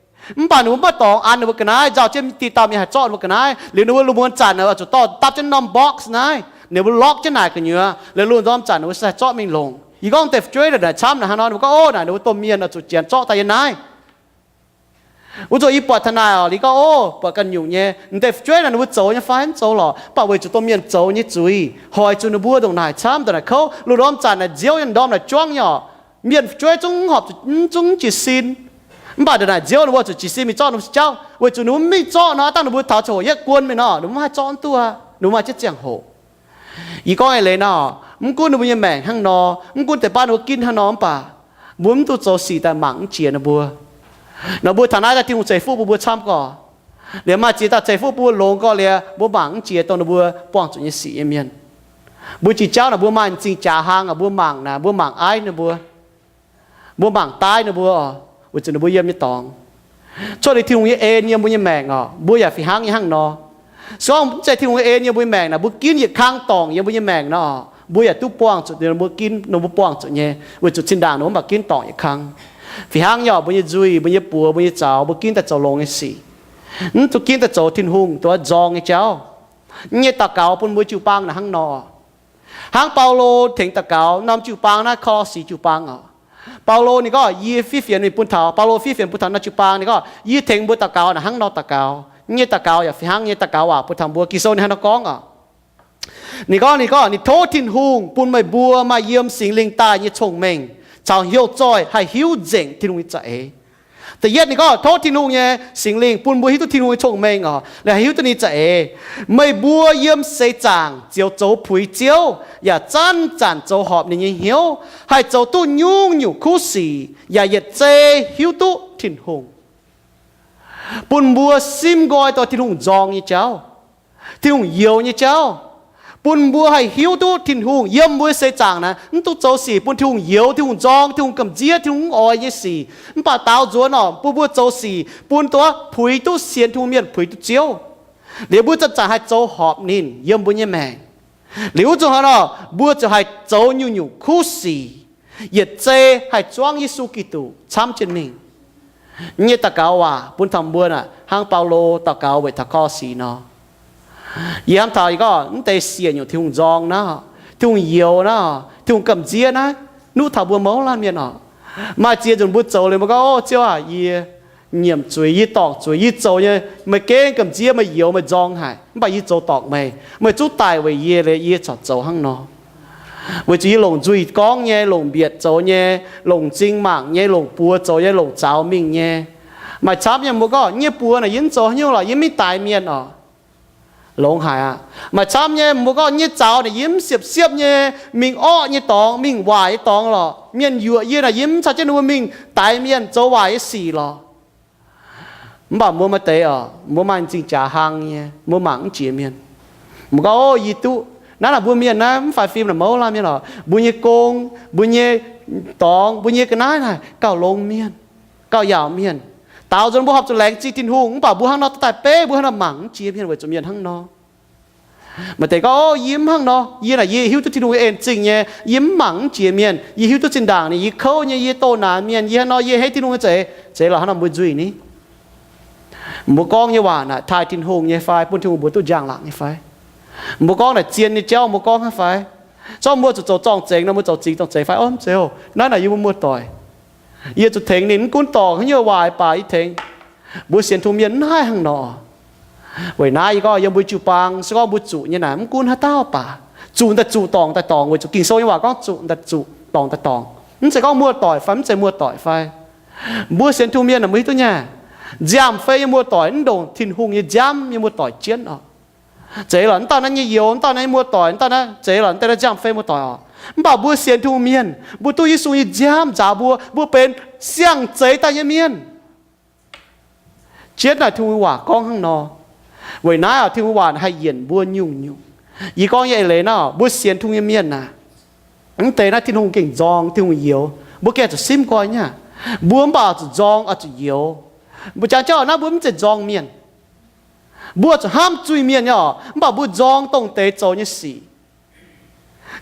Mv baac ninh mbuo maiv dorngx an ninh mbuo ga'naaiv, nzauh jienv diqc dauh mienh haih zorqv ninh mbuo ga'naaiv. Liuz ninh mbuo lungh muonz zanc oix zuqc dorh dapv jienv norm box naaiv, ninh mbuo lock jienv naaic gu'nyuoz, liuz lungh ndorm zanc ninh mbuo se haih zorqv mingh longc. Yie gorngv deix fu'jueiv naaic camv naaic hnangv nor, ninh mbuo gorngv, Ov, naaic ninh mbuo domh mienh oix zuqc janx zorqv daaih yiem naaiv. Wuov zanc yie buatc taux naaic oc, liuz gorngv, Ov, buatc ganh nyungc nyei, m'deix fu'jueiv naaic ninh mbuo zoux nyei fai mv zoux lorqc, mv baac weic zuqc domh mienh zoux nyei zuiz hoic zuqc ninh mbuo ndongc naaic camv, ndongc naaic kouv, lungh ndorm zanc naaic nziouv nyei ndorm naaic juangv nyei oc. Mienh fu'jueiv zungv horpc zuqc, zungv jiez sin. Mv baac ndongc naaic nziouv ninh mbuo zuqc jiez sin mingh zorqv ninh mbuo nyei jauv, weic zuqc ninh mbuo mv mingh zorqv nor, dangh ninh mbuo taux ziangh hoc yietv guon mingh nor, ninh mbuo mv haih zorqv duqv, ninh mbuo maaih jienv ziangh hoc. Yie gorngv eix leiz nor, mv gunv ninh mbuo nyei maengc hnangv nor, mv gunv deix baav ninh mbuo ginv hnangv nor, mv baac mbuo mv duqv zoux sic daaih mangc mv jiex ninh mbuo. Nor mbuo taux naaiv daaih Tin-Hungh ceix fuqv bun mbuo camv gorx. Liuz maaih ziex dauh ceix fuqv bun mbuo longx gorx liuz, mbuo mangc mv jiex dongh ninh mbuo buangh zuqc nyei sic nyei mienh. Mbuo jiex jauv naaic mbuo maaih m'zing jaax hlang, mbuo mangc naaic, mbuo mangc aiv ninh mbuo, mbuo mangc daaih ninh mbuo, weic zuqc ninh mbuo yiem nyei dorngx. Cuotv liuz Tin-Hungh nyei en yiem mbuo nyei maengc oc, mbuo yaac fih hnangv nyei hnangv nor. Se gorngv mv zeiz Tin-Hungh nyei en yiem mbuo nyei maengc naaic, mbuo ginv yietc kang dorngc yiem mbuo nyei maengc nor, mbuo yaac duqv buangh zuqc ninh mbuo ginv, ninh mbuo buangh zuqc nyei, weic zuqc zinh ndaangc ninh mbuo mv baac ginv dorngc yietc kang. Fih hnangv nyei oc, mbuo nyei nzuih, mbuo nyei buoz, mbuo nyei zaux, mbuo ginv daaih zoux longx nyei sic, mv duqv ginv daaih zoux Tin-Hungh dongh wuov nzorng nyei jauv. Yie nyei daux gaux bun mbuo jiu-baang naaic hnangv nor. Hnangv Baulo tengx daux gaux norm jiu-baang naaiv, Ko^lo^si jiu-baang oc. Baulo ninh gorngv, yie fiev fienx mingh bun taux, Baulo fiev fienx bun taux norm jiu-baang, ninh gorngv, yie tengx mbuo daux gaux naaic hnangv nor daux gaux. Yie nyei daux gaux yaac fih hnangv nyei daux gaux waac bun taux mbuo. Ging-Sou ninh hnangv nor gorngv oc. Ninh gorngv, ninh gorngv, ninh tov Tin-Hungh bun meih mbuo maaih yiem Singx Lingh daaih nyei cong-mengh caux heuc zoih haih hiuv nzengc Tin-Hungh nyei za'eix. Da'yietv ninh gorngv, tov Tin-Hungh nyei Singx Lingh bun mbuo hiuv duqv Tin-Hungh nyei cong-mengh oc, haih hiuv duqv ninh za'eix. Meih mbuo yiem seix zaangc ziouc zoux puix Ziouv, yaac zanc-zanc zoux horpc ninh nyei hnyouv, haih zoux duqv nyungc-nyungc kuv sic, yaac yietc zei hiuv duqv Tin-Hungh. Bun mbuo simv nqoi dongh Tin-Hungh nzorng nyei jauv, Tin-Hungh youx nyei jauv, bun mbuo haih hiuv duqv Tin-Hungh yiem mbuo seix zaangc naaic mv duqv zoux sic bun Tin-Hungh youx, Tin-Hungh nzorng, Tin-Hungh gamh nziev, Tin-Hungh mv oix nyei sic. Mv baac daaux nzuonx oc, bun mbuo zoux sic bun dongh puix duqv sienx Tin-Hungh mienh puix duqv Ziouv. Liuz mbuo zanc-zanc haih zoux horpc ninh yiem mbuo nyei maengc. Liuz wuov zuqc hnangv nor, mbuo ziouc haih zoux nyungc-nyungc kuv sic, yietc zei haih zuangv Yesu Giduc camv jienv mingh. Yie nyei daux gaux waac bun taux mbuo naaic hnangv Baulo daux gaux weic taux Ko^lo^si nor. Yie hnamv taux yie gorngv mv deix siec nyungc Tin-Hungh nzorng naaiv, Tin-Hungh youx naaiv, Tin-Hungh gamh nziev naaiv, nuqv taux mbuo mouz laanh mienh oc. Maaih ziex nzunc mbuo zoux liuz mbuo gorngv, Ov, Ziouv aac, yie nyiemc zuiz, yie dorngc zuiz, yie zoux nyei meih gengh gamh nziev, meih youx, meih nzorng haic, mv baac yie zoux dorngc meih. Meih zungv daic weic yie liuz yie corc zoux hnangv nor. Weic zuqc yie longc nzuih gorngv nyei, longc mbietc zoux nyei, longc m'zing mangc nyei, longc buoz zoux nyei, longc zaux mingh nyei. Maaih camv nyei mbuo gorngv, yie nyei buoz naaic yie mv zoux haaix nyungc lorqc, yie mv daix mienh oc. Longx haic aqv. Maaih camv nyei, mbuo gorngv nyei zaux naaic yie mv siepv-siepv nyei mingh orqv nyei dorngx, mingh waaic nyei dorngx lorqc. Mienh yuoqc yie naaic yie mv caux jienv ninh mbuo mingh daix mienh zoux waaic nyei sic lorqc. Mv baac mbuo maaih deix oc, mbuo maaih m'zing jaax hlang nyei, mbuo mangc mv jiex mienh. Mbuo gorngv, Ov, yie duqv. Naaiv naaic mbuo mienh naaiv mv faix fim naaic mouz laanh mienh oc, mbuo nyei gong, mbuo nyei dorngx, mbuo nyei ga'naaiv naaic gauh longx mienh, gauh yaauc mienh. Daaux nzunc mbuo horpc zuqc laengz zingh Tin-Hungh, mv baac mbuo hnangv nor daaih beiv, mbuo hnangv nor mangc mv jiex mienh weic zuqc mienh hnangv nor. Maaih deix gorngv, Ov, yie mv hnangv nor. Yie naaic yie hiuv duqv Tin-Hungh nyei en zingh nyei. Yie mv mangc mv jiex mienh. Yie hiuv duqv zinh ndaangc ninh, yie kouv nyei, yie doh naanx mienh, yie hnangv nor, yie hneiv Tin-Hungh nyei za'eix. Zeiz lorqc, hnangv nor mbuo nzuih ni. Mbuo gorngv nyei waac naaic taaih Tin-Hungh nyei fai? Bun Tin-Hungh mbuox duqv njang-laangc nyei fai? Mbuo gorngv naaic zien nyei jauv mbuo gorngv hnangv fai? Zorqv mbuo zuqc zoux zorng-zengx nor, mbuo zoux zingx zorng-zengx fai? Ov, mv zeiz oc. Naaiv naaic yie mbuo muoz-doic, yie zuqc tengx ninh, mv gunv dorngc haaix nyungc waac baac yie tengx. Mbuo sienx Tin-Hungh mienh mv haih hnangv nor. Weic naaiv yie gorngv yiem mbuo jiu-baang, se gorngv mbuo zuqc nyei naaic mv gunv haaix dauh baac, zuqc daaih zuqc, dorngc daaih dorngc, weic zuqc Ging-Sou nyei waac gorngv zuqc daaih zuqc, dorngc daaih dorngc. Mv zeiz gorngv muoz-doic fai mv zeiz muoz-doic fai, mbuo sienx Tin-Hungh mienh naaic mbuo hiuv duqv nyei, nziaamv-fei nyei muoz-doic mv ndongc Tin-Hungh nyei nziaamv nyei muoz-doic jienv oc. Zeiz lorqc, mv dauh naaiv nyei youz, mv dauh naaiv nyei muoz-doic, mv dauh naaiv zeiz lorqc, mv dauh naaiv nziaamv-fei muoz-doic oc. Mv baac mbuo sienx Tin-Hungh mienh, mbuo duqv Yesu nyei nziaamv nzaaux mbuo, mbuo benx siang-zeix daaih nyei mienh. Jienv naaic Tin-Hungh waac gorngv hnangv nor. Weic naaiv oc, Tin-Hungh waac haih yienc mbuo nyungc-nyungc. Yie gorngv nyei eix leiz naaiv oc, mbuo sienx Tin-Hungh nyei mienh naaic, mv deix naaiv Tin-Hungh gengh nzorng, Tin-Hungh youz, mbuo gengh zuqc simv nqoi nyei aqv. Mbuo mv baac zuqc nzorng oix zuqc youz. Mbuo jangx jauv naaiv mbuo mv zeiz nzorng mienh. Mbuo zuqc hnamv zuiz-mienh nyei oc, mv baac mbuo nzorng dongh deix zoux nyei sic.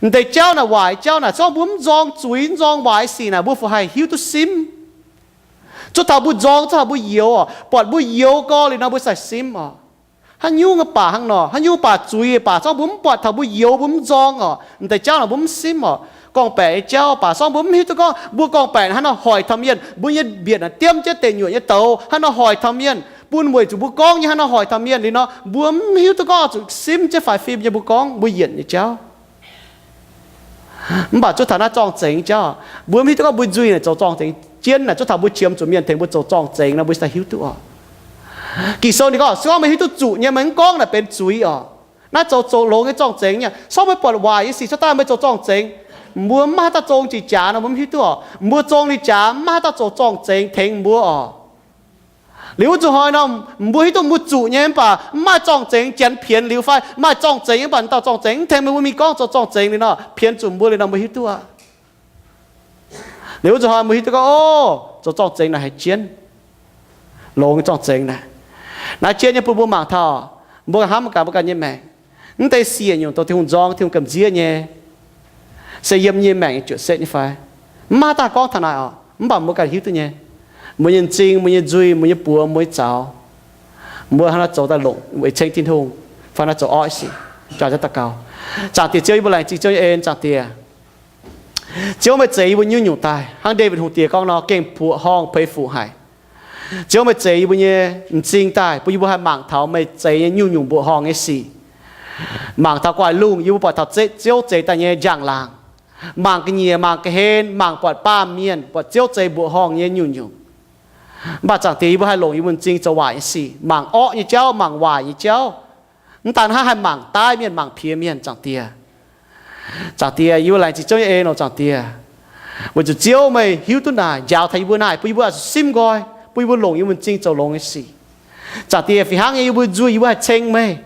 Deix jauv naaic waaic jauv naaic, se gorngv mbuo mv nzorng zuiz, mv nzorng waaic sic naaic, mbuo fih haih hiuv duqv simv. Zuov taux mbuo nzorng, zuov taux mbuo youz oc, buatc mbuo youz gorx liuz nor mbuo sai simv oc. Haaix nyungc baac hnangv nor, haaix nyungc baac zuiz baac, se gorngv mbuo mv buatc taux mbuo youz, mbuo mv nzorng oc, deix jauv naaic mbuo mv simv oc. Gorngv-baeqc nyei jauv baac, se gorngv mbuo mv hiuv duqv gorngv mbuo gorngv-baeqc hnangv nor hoic taux mienh, mbuo nyei mbietc naaic diemv jienv deic nyuoqc nyei douz hnangv nor hoic taux mienh, bun weic zuqc mbuo gorngv nyei hnangv nor hoic taux mienh liuz nor, mbuo mv hiuv duqv gorngv zuqc simv jienv faix fim nyei mbuo gorngv mbuo yienc nyei jauv. Mv baac zuov taux naaiv zorng-zengx jauv, mbuo mv hiuv duqv gorngv mbuo nzuih naaic zoux zorng-zengx jienv naaic, zuov taux mbuo qiemx zuqc mienh tengx mbuo zoux zorng-zengx nor, mbuo sai hiuv duqv oc. Ging-Sou ninh gorngv, se gorngv meih hiuv duqv zuqc nyei, meih mv gorngv naaic benx zuiz oc. Naaiv zoux zoux longx nyei zorng-zengx nyei. Se gorngv meih buatc waaic nyei sic cuotv daaih meih zoux zorng-zengx, mbuo mv maaih haaix dauh zong jiex jaax nor, mbuo mv hiuv duqv oc. Mbuo zong jiex jaax mv maaih haaix dauh zoux zorng-zengx tengx mbuo oc. Liuz wuov zuqc hnoi nor, mbuo hiuv duqv mbuo zuqc nyei mv baac mv maaih zorng-zengx janx pienx liuz fai maaih zorng-zengx mv baac dauh zorng-zengx mv tengx meih mbuo mingh gorngv zoux zorng-zengx liuz nor, pienx zuqc mbuo liuz nor, mbuo hiuv duqv aqv. Liuz wuov zuqc hnoi mbuo hiuv duqv gorngv, ov, zoux zorng-zengx naaic haih jienv. Longx nyei zorng-zengx naaic, naaiv jienv nyei bun mbuo mangc taux, mbuo ganh hnamv gaax mbuo ganh nyei maengc, mv deix siec nyungc dongh Tin-Hungh nzorng, Tin-Hungh gamh nziev nyei, se yiem nyei maengc nyei juoqc setv nyei fai? Mv maaih daaih gorngv taux naaic oc, mv baac mbuo ganh hiuv duqv nyei. Mbuo nyei m'zing, mbuo nyei nzuih, mbuo nyei buoz, mbuo nyei zaux, mbuo hnangv naaiv zoux daaih longc weic ceng Tin-Hungh fai naaiv zoux orqv sic. Jangx jienv daux gaux. Zaangc Diex Ziouv, yie mbuo laengz zingh Ziouv nyei en. Zaangc Diex, Ziouv meih zeix yie mbuo nyungc-nyungc daaih hnangv Ndaawitv Hungh Diex gorngv nor, gengh mbuoqc horngh peix fuc haic. Ziouv meih zeix yie mbuo nyei m'zing daaih bun yie mbuo haih mangc taux meih zeix nyei nyungc-nyungc mbuoqc horngh nyei sic. Mangc taux gu'nguaaic lungh yie mbuo buatc taux Ziouv zeix daaih nyei njang-laangc. Mangc ga'nyiec, mangc ga'hlen, mangc buatc baamh mienh, buatc Ziouv zeix mbuoqc horngh nyei nyungc-nyungc. Mv baac Zaangc Diex, yie mbuo haih longc yie mbuo m'zing zoux waaic nyei sic, mangc orqv nyei jauv, mangc waaic nyei jauv. Mv daan hnangv haih mangc daaih mienh, mangc piex mienh, Zaangc Diex. Zaangc Diex, yie mbuo laengz zingh Ziouv nyei en oc, Zaangc Diex. Weic zuqc Ziouv meih hiuv duqv naaic, njaaux taux yie mbuo naaic, bun yie mbuo oix zuqc simv nqoi, bun yie mbuo longc yie mbuo m'zing zoux longx nyei sic. Zaangc Diex, fih hnangv nyei yie mbuo nzuih yie mbuo haih ceng meih,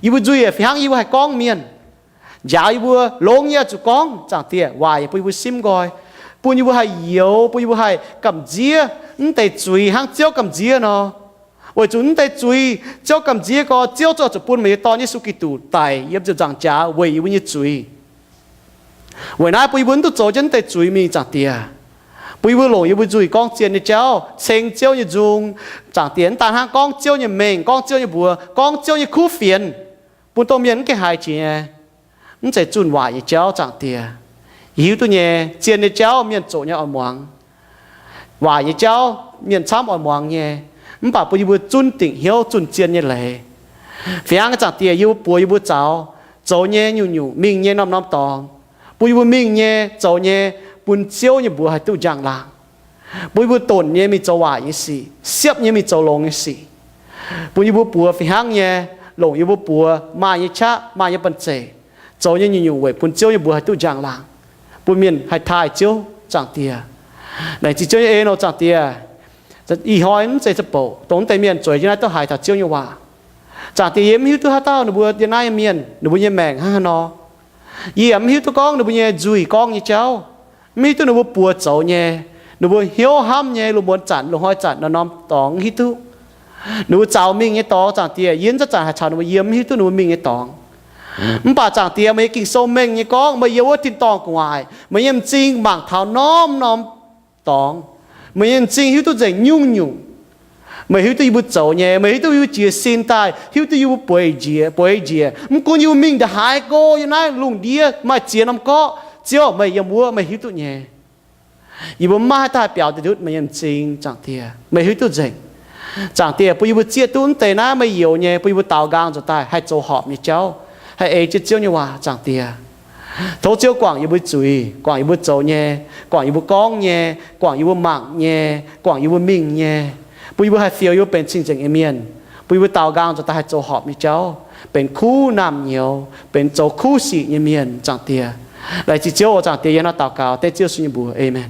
yie mbuo nzuih fih hnangv yie mbuo haih gorngv mienh. Njaaux yie mbuo longx nyei oix zuqc gorngv, Zaangc Diex, waaic bun yie mbuo simv nqoi, bun yie mbuo haih youz, bun yie mbuo haih gamh nziev mv deix zuiz hnangv Ziouv gamh nziev nor. Weic zuqc mv deix zuiz Ziouv gamh nziev gorx, Ziouv zungv zuqc bun meih nyei Dorn, Yesu Giduc, daic yiem ziepc nzaangc jaax weic yie mbuo nyei zuiz. Weic naaiv bun yie mbuo mv duqv zoux jienv mv deix zuiz mingh, Zaangc Diex. Bun yie mbuo longc yie mbuo nzuih gorngv zien nyei jauv, ceng Ziouv nyei nzung, Zaangc Diex. Mv daan hnangv gorngv Ziouv nyei mengh, gorngv Ziouv nyei mbuox, gorngv Ziouv nyei kuv fienx, bun domh mienh mv gaengh haiz jiex nyei. Mv zeiz zunh waaic nyei jauv, Zaangc Diex. Yie hiuv duqv nyei, zien nyei jauv mienh zoqc nyei oix muangx. Waaic nyei jauv mienh camv oix muangx nyei. Mv baac bun yie mbuo zunv dingc hnyouv zunh zien nyei leiz. Fih hnangv, Zaangc Diex, yie mbuo buoz yie mbuo zaux, zoux nyei nyungc-nyungc, mingh nyei norm-norm dorngx, bun yie mbuo mingh nyei, zoux nyei, bun Ziouv nyei mbuox haih duqv njang-laangc. Bun yie mbuo donc nyei mingh zoux waaic nyei sic, siepv nyei mingh zoux longx nyei sic. Bun yie mbuo buoz fih hnangv nyei longc yie mbuo buoz, maaih nyei qaqv, maaih nyei banh zeic, zoux nyei nyungc-nyungc weic bun Ziouv nyei mbuox haih duqv njang-laangc, bun mienh haih taaih Ziouv, Zaangc Diex. Laengz zingh Ziouv nyei en oc, Zaangc Diex. Ih hnoi mv zeiz za'bouc dongh mv deix mienh zueiz jienv naaiv duqv haiz taux Ziouv nyei waac. Zaangc Diex, yie mv hiuv duqv haaix dauh ninh mbuo yiem naaiv nyei mienh, ninh mbuo nyei maengc hnangv haaix nor. Yie yaac mv hiuv duqv gorngv ninh mbuo nyei nzuih gorngv nyei jauv, mv hiuv duqv ninh mbuo buoz zoux nyei, ninh mbuo hnyouv hnamv nyei, lungh muonz zanc, lungh hnoi zanc, norm-norm dorngx mv hiuv duqv. Ninh mbuo zaux mingh nyei dorngx, Zaangc Diex, yie mv zanc zanc haaix caux ninh mbuo yiem, mv hiuv duqv ninh mbuo mingh nyei dorngx. Mv baac Zaangc Diex, meih nyei Ging-Sou mengh nyei gorngv meih yiem wuov tin-dorngh gu'nguaaic, meih nyei m'zing mangc taux norm-norm dorngx. Meih nyei m'zing hiuv duqv nzengc nyungc-nyungc. Meih hiuv duqv yie mbuo zoux nyei, meih hiuv duqv yie mbuo jiez sin daaih, hiuv duqv yie mbuo bueix njiec, bueix njiec. Mv gunv yie mbuo mingh ndongc haaix go yiem naaiv lungh ndiev maaih ziex norm gorqv, Ziouv, meih yiem wuov, meih hiuv duqv nyei. Yie mbuo mv maaih haaix dauh haih biaux deix ndutv meih nyei m'zing, Zaangc Diex, meih hiuv duqv nzengc. Zaangc Diex, bun yie mbuo zieqv duqv mv deix naaiv meih youz nyei, bun yie mbuo daaux nqaang nzuonx daaih haih zoux horpc nyei jauv, haih ei jienv Ziouv nyei waac, Zaangc Diex. Tov Ziouv guangc yie mbuo zuiz, guangc yie mbuo zoux nyei, guangc yie mbuo gorngv nyei, guangc yie mbuo mangc nyei, guangc yie mbuo mingh nyei, bun yie mbuo haih fioux yie mbuo benx cing-nzengc nyei mienh, bun yie mbuo daaux nqaang nzuonx daaih haih zoux horpc nyei jauv, benx kuv naamh nyouz, benx zoux kuv sic nyei mienh, Zaangc Diex. Laengz zingh Ziouv oc, Zaangc Diex, yie hnangv naaiv daux gaux dengv Ziouv Yesu nyei mbuox. Aamen.